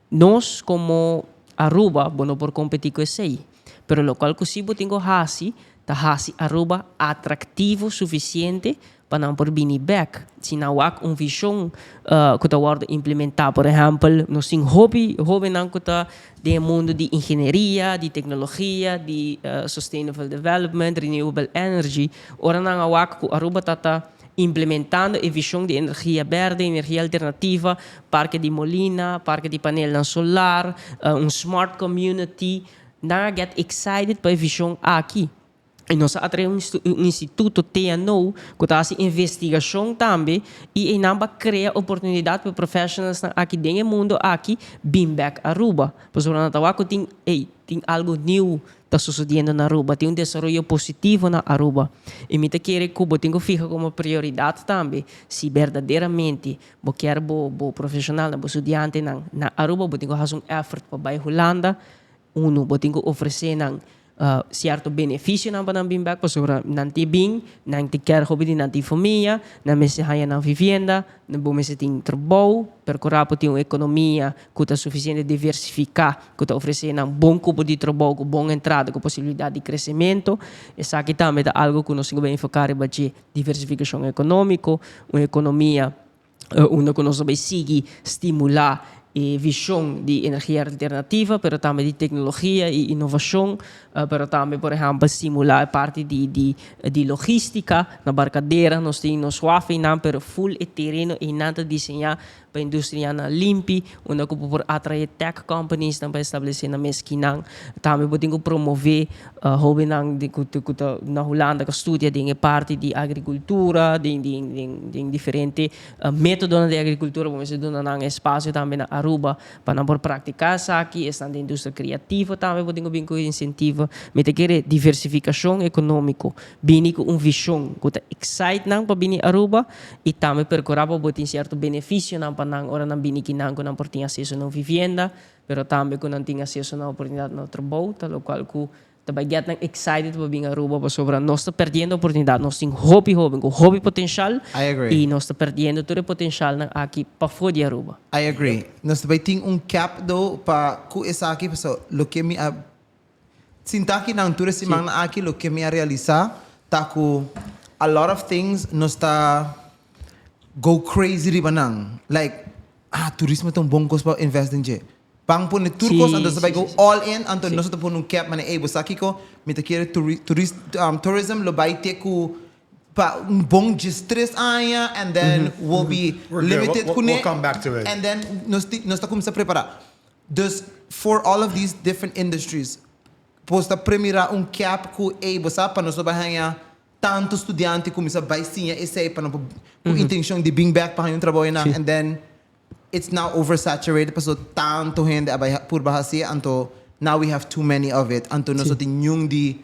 Nos como Aruba bo no por competi cu esey. Pero locual cu si bo tin cu haci ta haci Aruba atractivo suficiente pa nan por bini bek. Si nan wak un vision cu ta wordo implementa, por ehempel nos tin hopi hobennan cu ta den e mundo di ingenieria, di tecnologia, di sustainable development, renewable energy. Ora nan a wak cu Aruba ta ta Implementando e vision di energia berde, energia alternativa, parke di molina, parke di panelnan solar, un smart community. Nan a get excited pa e vision aki. Y nos a atrae un instituto, TNO, cu ta haci investigacion tambe y eynan pa crea oportunidad pa e professionalsnan aki den e mundo aki bin bek Aruba. Pasobra nan ta wak cu tin, ey, tin algo nieuw ta sucediendo na Aruba, tin un desaroyo positivo na Aruba. Y mi ta kere cu bo tin cu fiha como prioridad tambe si berdaderamente bo kier bo bo profesionalnan, bo studiantenan na Aruba, bo tin cu haci un effort pa bay Hulanda. Uno, bo tin cu ofrece nan cierto beneficionan pa nan bin bek, pasobra nan tin bin, nan tin kier hopi di nan tin famia, nan mester haya nan vivienda, bo mester tin trabou, percura pa tin un economia cu ta suficiente diversifica, cu ta ofrece nan bon cupo di trabou, cu bon entrada, cu posibilidad di crecemento. Esaki tambe ta algo cu nos tin cu bay enfoca riba dje, diversificacion economico, un economia unda cu nos ta bay sigui stimula e vision di energia alternativa, pero tambe di tecnologia y innovacion, pero tambe por ehempel stimula e parti di di logistica. Na Barcadera nos tin nos waf eynan, pero full e tereno eynan ta diseña Pa industrianan limpi, unda ku bo por atraé tech companiesnan pa establesé nan mes kinan. Tambe bo tin ku promové hóbennan di ku ku ta na Hulanda ku a studia den e parti di agrikultura, den den den den diferente métodonan di agrikultura. Bo mester duna nan espasio tambe na Aruba pa nan por praktiká esaki. Esnan den industria kreativo tambe bo tin ku bin ku insentivo. Mi ta kere diversifikashon ekonómiko bini ku un vishon ku ta excite nan pa bini Aruba. I tambe percura pa bo tin cierto beneficionan pa nan ora nan bini kinan cu nan por tin aceso na un vivienda, pero tambe cu nan tin aceso na oportunidad na trabou, ta locual cu ta bay get nan excited pa bin Aruba pasobra nos ta perdiendo oportunidad. Nos tin hopi hoben cu hopi potencial I agree. y nos ta perdiendo tur e potencialnan aki pafo di Aruba. I agree. Nos ta bay tin un cap though pa cu esaki pasobra loke mi a Sinta aki nan tur e simannan aki loke mi a realisa ta ku a lot of things nos ta go crazy riba nan. Like, ah, turismo ta un bon kos pa invest den dje. Ban pone tur kos anto nos ta bai go all in anto nos ta pone un cap manera ey bo sa kiko mi ta kere tourism lo bai te ku pa un bon 13 aña and then we'll be limited kune and then nos nos ta kuminsa prepara. Dus for all of these different industries bo ta premira un cap ku ey bo sa pa nos no bai haña tantu studiante kuminsa bai siña esey pa nan por ku intencion di bin bek pa haña un trabou eynan and then it's now oversaturated pasobra tantu hende a bai purba haci'e anto now we have too many of it anto nos no tin niun di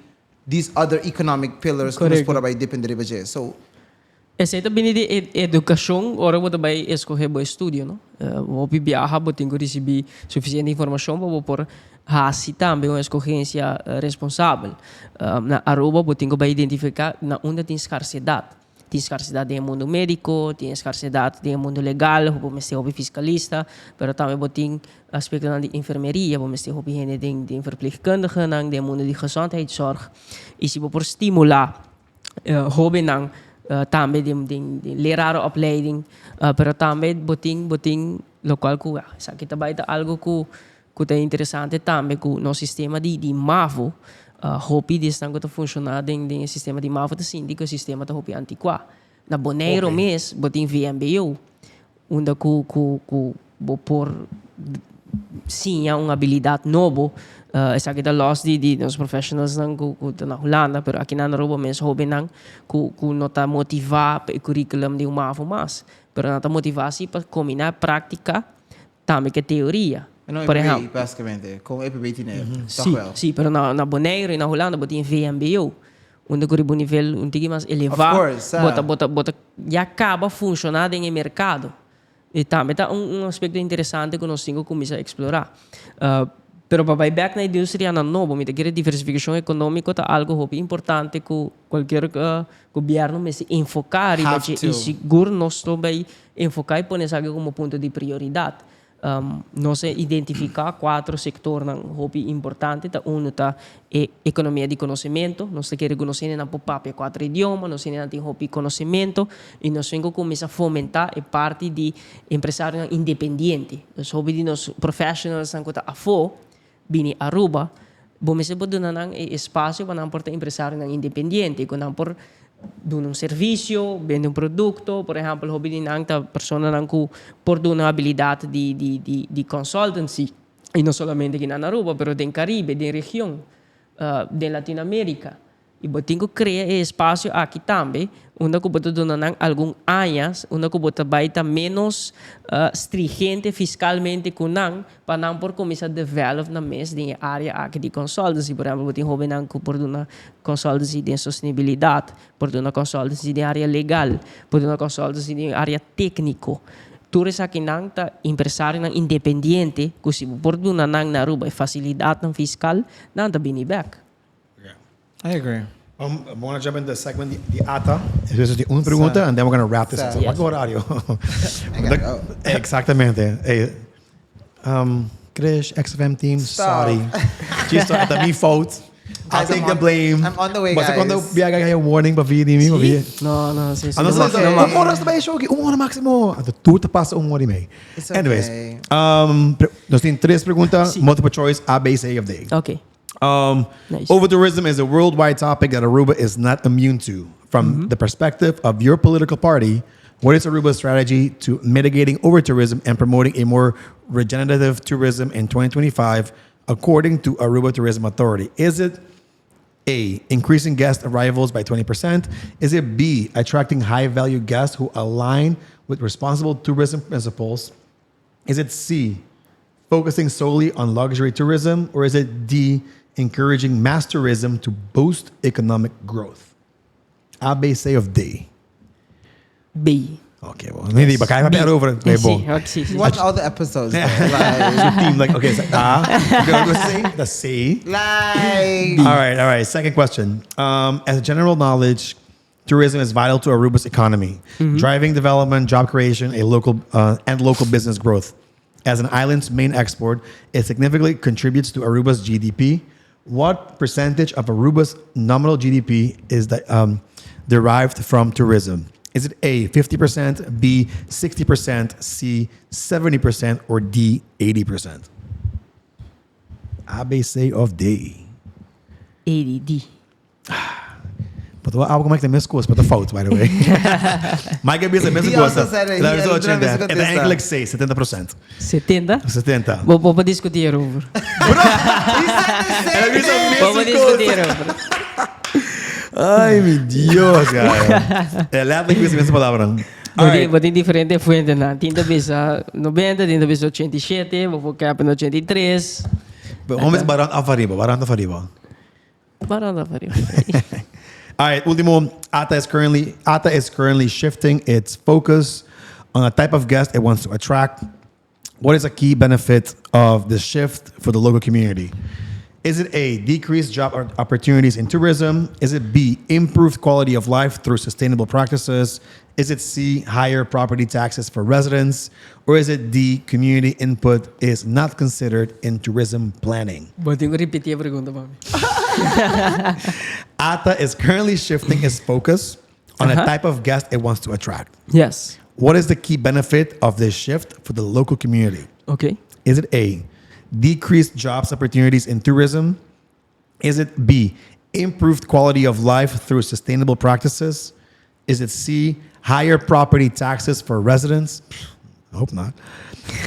these other economic pillars ku nos por a bai depende riba dje so. Esei ta bini di e edukashon ora bo ta bai eskohe bo estudio, no? Hopi biaha bo tin ku risibí sufisiente informashon pa bo por hasi tambe un eskogensia responsabel. Na Aruba bo tin ku bai identifiká na unda tin skarsedat. Tin skarsedat den e mundu médiko, tin skarsedat den e mundu legal, bo mester hopi fiskalista, pero tambe bo tin aspektonan di enfermeria, bo mester hopi hende den den verpleegkundigenan, den e mundu di gezondheidszorg. I si bo por stimulá hóbennan tambe den den lerarenopleiding, pero tambe bo tin bo tin lokual ku esaki ta bai ta algu ku Ku ta interesante tambe ku nos sistema di di mavo, hopi di esnan ku ta funshoná den den e sistema di mavo ta sinti ku e sistema ta hopi antikuá. Na Boneiru mes bo tin VMBO, unda ku ku ku bo por siña un abilidat nobo. Esaki ta lòs di di nos professionalsnan ku ku ta na Hulanda, pero aki na Aruba mes hóbennan ku ku no ta motivá pa e curriculum di un mavo mas, pero nan ta motivá si pa kombiná e práktika Tambe ke teoria. No, Por EPB, ehempel. basicamente. Con EPB tiene, toch Sí, wel. sí, pero na, na Boneiru y na Hulanda bo tin VMBO. Unda ku riba un nivel un tiki mas elevá. Of course, Bo ta, sa. bo ta, bo ta ya kaba funshoná den e merkado. I tambe ta un, un aspekto interesante ku nos tin ku kuminsá eksplorá. Pero pa bai bèk na industrianan nobo, mi ta kere diversifikashon ekonómiko ta algu hopi importante ku kualkier gobièrnu mester enfoká riba Have dje. to. I sigur nos lo bai Enfoká i pone esaki komo punto di prioridat. Nos a identifiká kuatro sektornan hopi importante. Ta unu ta e ekonomia di konosementu. Nos ta kere ku nos hendenan por papia kuatro idioma, nos hendenan tin hopi konosementu i nos tin ku kuminsá fomentá e parti di empresarionan independiente. Dus hopi di nos professionalsnan ku ta afó bini Aruba, bo mester por duna nan e espasio pa nan por ta empresarionan independiente, ku nan por duna un servisio, bende un produkto. Por ehèmpel, hopi di nan ta personanan ku por duna abilidat di di di di consultancy, i no solamente aki na Aruba, pero den Karibe, den region, den Latinoamerica. I bo tin ku krea e espasio aki tambe unda ku bo ta duna nan algun añas unda ku bo ta bai ta ménos strigente fiskalmente ku nan pa nan por kuminsá develop nan mes den e área aki di consultancy. Por ehèmpel, bo tin hóbennan ku por duna consultancy den sostenibilidat, por duna consultancy den área legal, por duna consultancy den área tékniko. Tur esakinan ta empresarionan independiente ku si bo por duna nan na Aruba e fasilidatnan fiskal, nan ta bini bèk. I agree. I'm gonna jump into the segment di, di ATA. Entonces, di un pregunta, and then we're gonna wrap this up. Sa. Yes. Wat horario? I gotta go. Exactamente. Hey, Chris, XFM team, Stop. sorry. Chisto, het is mijn fout. I'll Guys, take I'm the blame. I'm on the way, Maar ze konden guys. bij een warning pa vi, di mi, pa vi. No, no, sí, sí. Anders No is mag. het een hora bij show, un hora máximo. De tour te pasa un hora y media. It's Anyways, okay. nos tin tres preguntas, Sí. multiple choice, A, B, C of D. Ok. Nice. Overtourism is a worldwide topic that Aruba is not immune to. From the perspective of your political party, what is Aruba's strategy to mitigating overtourism and promoting a more regenerative tourism in 2025, according to Aruba Tourism Authority? Is it A, increasing guest arrivals by 20%? Is it B, attracting high value guests who align with responsible tourism principles? Is it C, focusing solely on luxury tourism? Or is it D, encouraging mass tourism to boost economic growth? A, B, C of D? B. Okay, well, nee, maar kijk maar over. Nee, Sí, bon. ok, sí, sí. Watch all the episodes, though. Like, Team, like, okay, so A, okay, C, the C. like All right. Second question. As a general knowledge, tourism is vital to Aruba's economy, driving development, job creation, a local and local business growth. As an island's main export, it significantly contributes to Aruba's GDP. What percentage of Aruba's nominal GDP is derived from tourism? Is it A, 50%, B, 60%, C, 70%, or D, 80%? A, B, C, of D. 80 D. But wat como é que tem mesmo coisa, but fout, by the way. Mike bisa mesmo He coisa. also said it. Dat He is also 80. mesmo Het contesta. eigenlijk C, 70%. 70? 70. Vou discutir over. He said the same Ela bisa thing. mesmo Vou discutir over. Ai, meu Deus, cara. É letterlijk bisa mesma palavra. Bo tin diferente fuente, né? Tin ta bisa 90, tin ta bisa 87, bo por na 83. Vamos baran af arriba, baran af arriba. Baran af arriba. All right, último. ATA is currently shifting its focus on the type of guest it wants to attract. What is a key benefit of the shift for the local community? Is it A, decreased job opportunities in tourism? Is it B, improved quality of life through sustainable practices? Is it C, higher property taxes for residents? Or is it D, community input is not considered in tourism planning? Bo tin ku ripití e pregunta pa mi. ATA is currently shifting its focus on the type of guest it wants to attract. Yes. What is the key benefit of this shift for the local community? Okay. Is it A, decreased jobs opportunities in tourism? Is it B, improved quality of life through sustainable practices? Is it C, higher property taxes for residents? I hope not.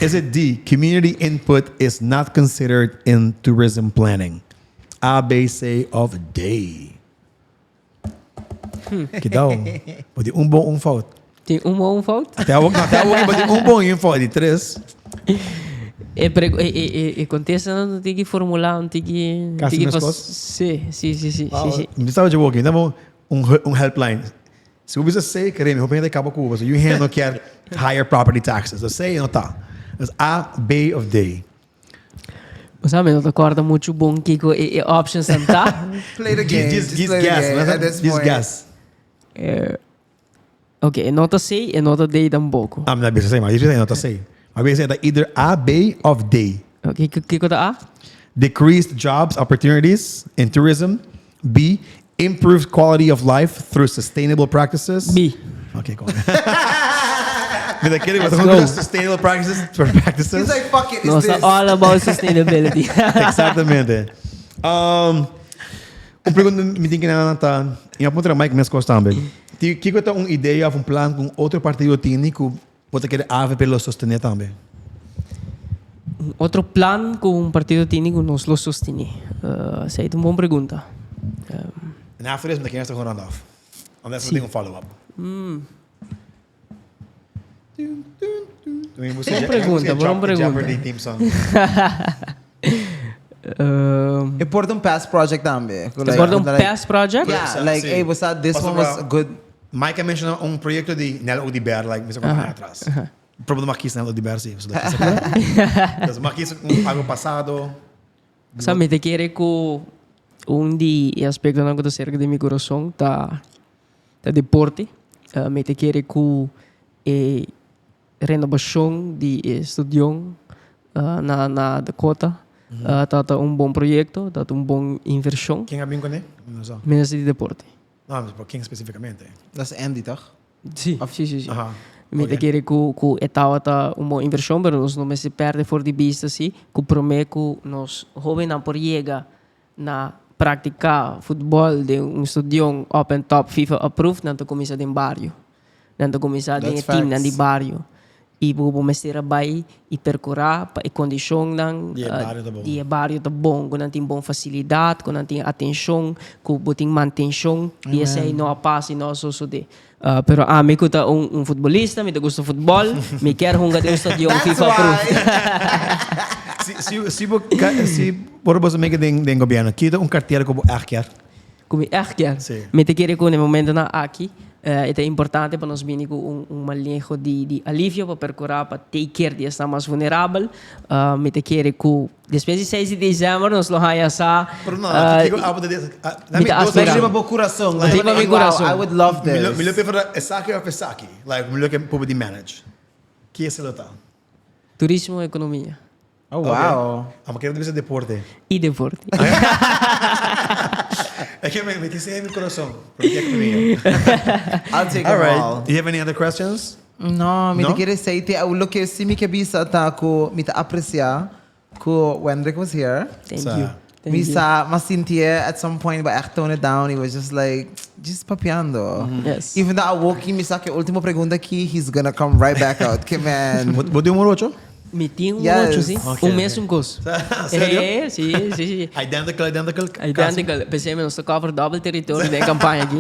Is it D, community input is not considered in tourism planning? A, B, C of D. Kidao. Bo tin un bon, un fout. Tin un bon, un fout? Te awor, no, te awor bo tin un bon y un fout. Di tres. E, prego, e, e, e, e contesta no tin que formula, no tin que... Casi tin que meskos? Sí, sí, sí, sí, sí, sí. Mi estaba dje woki, dame un, un helpline. Si bo bisa C, kere mi hopi hende kaba ku bo. So yu hende no kier higher property taxes. So C no ta. Dus A, B of D. Bo sa, mi no ta kòrda muchu bon kiko e, e options nan ta. Play the game. Just, Just just play the guess. game at this Just point. guess. Eh, ok, e no ta C, e no ta D tampoko. Ah, mi ta bisa C, maar hier no ta C. Maar bisa ta either A, B of D. Ok, kiko, kiko ta A? Decreased jobs opportunities in tourism. B, improved quality of life through sustainable practices. B. Okay, go on. Mi ta kere, Let's but go. sustainable practices, practices. He's like, fuck it, it's Nos ta this. all about sustainability. Exactamente. Un pregunta mi tin que na ta, y a puntra Mike meskos tambe. Ti kiko ta un idea of un plan ku un otro partido tini ku bo ta kere AVP lo sostené tambe? Un otro plan ku un partido tini ku nos lo sostené? Esei ta un bon pregunta. En after this mi ta kere hasta con round off. Unless bo tin un follow up. Bon pregunta, bon pregunta. Jeopardy theme song. E por ta un past project tambe. E por ta un past project? Yeah, like, hey, what's that? This one was good. Mike a menciona un proyecto di Nel Oduber, like, mi sa cuanto aña atras. Proba ta kis Nel Oduber, si. Entonces, mi a kis un algo pasado. Sa, mi ta kere cu un di e aspectonan cu ta cerca di mi corazon ta ta deporte. Mi ta kere cu e renobacion di e stadion na na Dakota ta ta un bon proyecto, ta ta un bon inversion. Ken a bin cune? Mi no sa. Minister di Deporte. No, pero ken specificamente? Dat is Andy, toch? Sí, sí, sí, sí. Mi ta kere ku ku e tabata un bon invershon, pero nos no mester pèrdè for di bista si ku promé ku nos hóbennan por yega na praktiká futbòl den un stadion up and top FIFA approved, nan ta kuminsá den bario. Nan ta kuminsá den e teamnan di bario. I bo bo mester a bai i perkurá pa e kondishonnan Di e bario ta bon. di e bario ta bon, ku nan tin bon fasilidat, ku nan tin atenshon, ku bo tin mantenshon. I esei no a pasa i no a sosodé. Pero ami ku ta un un futbolista, mi ta gusta futbòl, mi kier hunga den un stadion That's FIFA approved. why. Si si si bo ka si ora bo ta meke den den gobièrnu, ki ta un kartera ku bo ègt kier? Ku mi ègt kier. Sí. Mi ta kere ku na e momentonan aki e ta importante pa nos bini ku un un maneho di di alivio pa perkurá pa take care di esnan mas vulnerabel. Mi ta kere ku despues di seis di desèmber nos lo haña sa Pero no, kiko abo ta desa? Mi ta aspirá. Riba bo kurason. Riba mi kurason. Wow, I would love this. Mi lo preferá esaki òf esaki? Like mi lo ke por di manage. Ki esei lo ta? Turismo, ekonomia. Oh, wow. Amo kere bisa deporte. Y deporte. Es que me metiste en mi corazón. Pero qué economía. I'll take All them right. all. Do you have any other questions? No, mi No? ta kere say te au lo ke si mi ke bisa ta ku mi ta aprecia ku Wendrick was here. Thank Sa. you. Thank Mi you. sa ma sintie at some point ba echt tone it down. He was just like, just papiando. Yes. Even though awoki mi sa ke ultimo pregunta ki, he's gonna come right back out. Ke man. Bo tin un morocho? Mi tin un Yes. morocho, sí. Ok, Un ok. mes un cos. Serio? Eh, sí, sí, sí. Identical, identical. Identical. Pensé mi nos ta cover double territorio den campaña aki.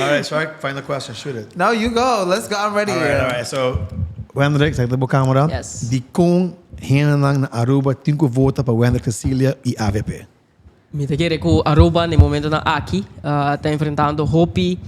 All right, Shark, final question. Shoot it. Now you go. Let's go. I'm ready. All right, all right. So, Wendrick, zeg de bo camera. Yes. Di kon hendenan na Aruba tin ku vota pa Wendrick Cecilia i avp? Mi ta kere ku Aruba na e momentonan aki ta enfrentando hopi.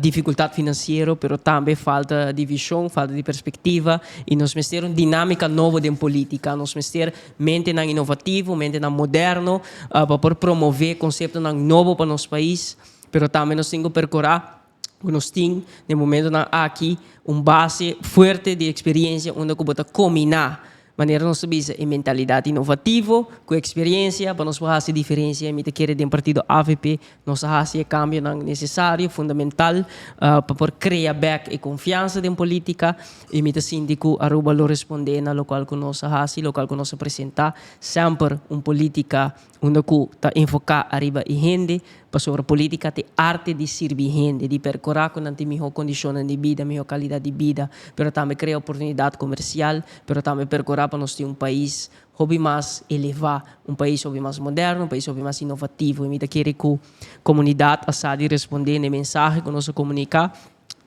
Dificultad financiero, pero tambe falta di vision, falta di perspectiva y nos mester un dinamica nobo den politica. Nos mester mentenan innovativo, mentenan moderno pa por promove conceptonan nobo pa nos pais, pero tambe nos tin cu percura cu nos tin den momentonan aki un base fuerte di experiencia unda cu bo ta comina Manera nos ta bisa e mentalidad inovativo cu experiencia pa nos por haci diferencia y mi ta kere den partido avp nos a haci e cambionan necesario, fundamental pa por crea bek e confiansa den politica y mi ta sinti cu Aruba lo responde na locual cu nos a haci, locual cu nos a presenta, semper un politica unda cu ta enfoca ariba e hende, pasobra politica ta e arte di sirbi hende, di percura cu nan tin miho condicionnan di bida, miho calidad di bida, pero tambe crea oportunidad comercial, pero tambe percura pa nos tin un pais hopi mas eleva, un pais hopi mas moderno, un pais hopi mas innovativo. Y mi ta kere cu comunidad a sa di responde na e mensahe cu nos a comunica.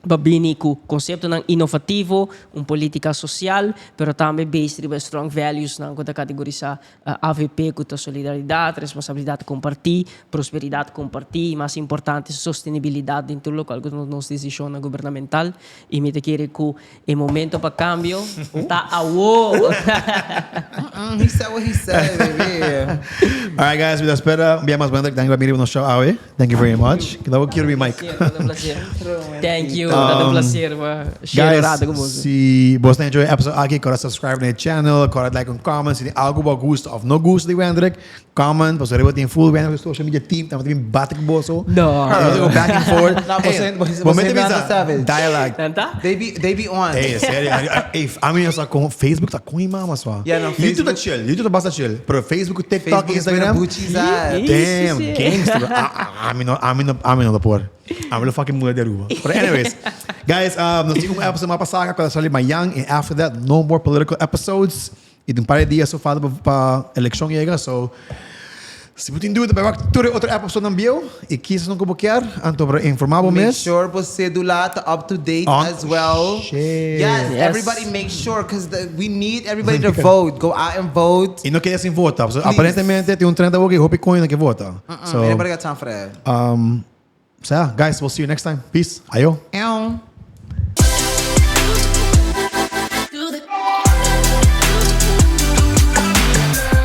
Pa bini ku konseptonan inovativo, un politika sosial, pero tambe based riba e strong valuesnan ku ta kategorisá avp ku ta solidaridat, responsabilidat kompartí, prosperidat kompartí i mas importante sostenibilidat den tur lokual ku ta nos desishonnan gubernamental. I mi ta kere ku e momento pa kambio ta awo! He said what he said, baby. Alright guys, mi ta spera un bia mas Wendrick, danki pa bini riba nos show awe. Thank you very much. Kita bo Kirby mic. Ta un placer. Thank you. Ta un placer pa share un rato cu boso. Si boso ta enjoy e episode aki, kora subscribe na e channel, kora like un comment. Si tin algo bo a gusta of no gusta di Wendrick, comment. Pasobra riba tin full Wendrick social media team. Nan ta bin bati cu boso. No. Nan ta go back and forth. No, boso Bo mete nan ta bisa savage. dialogue. Nan ta? They be on. Ey, serio. Ey, ami no sa con Facebook ta con mi mama swa. Yeah, no, YouTube ta Facebook- chill. YouTube ta basta chill. Pero Facebook, TikTok, Facebook is where the Instagram. boochies at. Damn, Sí, sí. gangster. Ah, ah, ami no, ami no, ami no ta por. Ami lo fucking muda di Aruba. But anyways, guys, nos tin un episode mas pa saca cu ta sali mañan and after that no more political episodes. Y tin un par di dia so falta pa, pa eleccion yega, so si bo tin duda bai wak tur e otro episodenan bieu y kies esun cu bo kier, anto por informa bo Make mes. sure bo cedula ta up to date On as well. shit. Yes, Yes. everybody make sure cause the, we need everybody to vote. Go out and vote. Y no keda sin vota. So, Please. aparentemente tin un trend awor cu hopi coño no ke vota. So, Anybody got time for that? so yeah, guys, we'll see you next time. Peace. Ayo. Ew.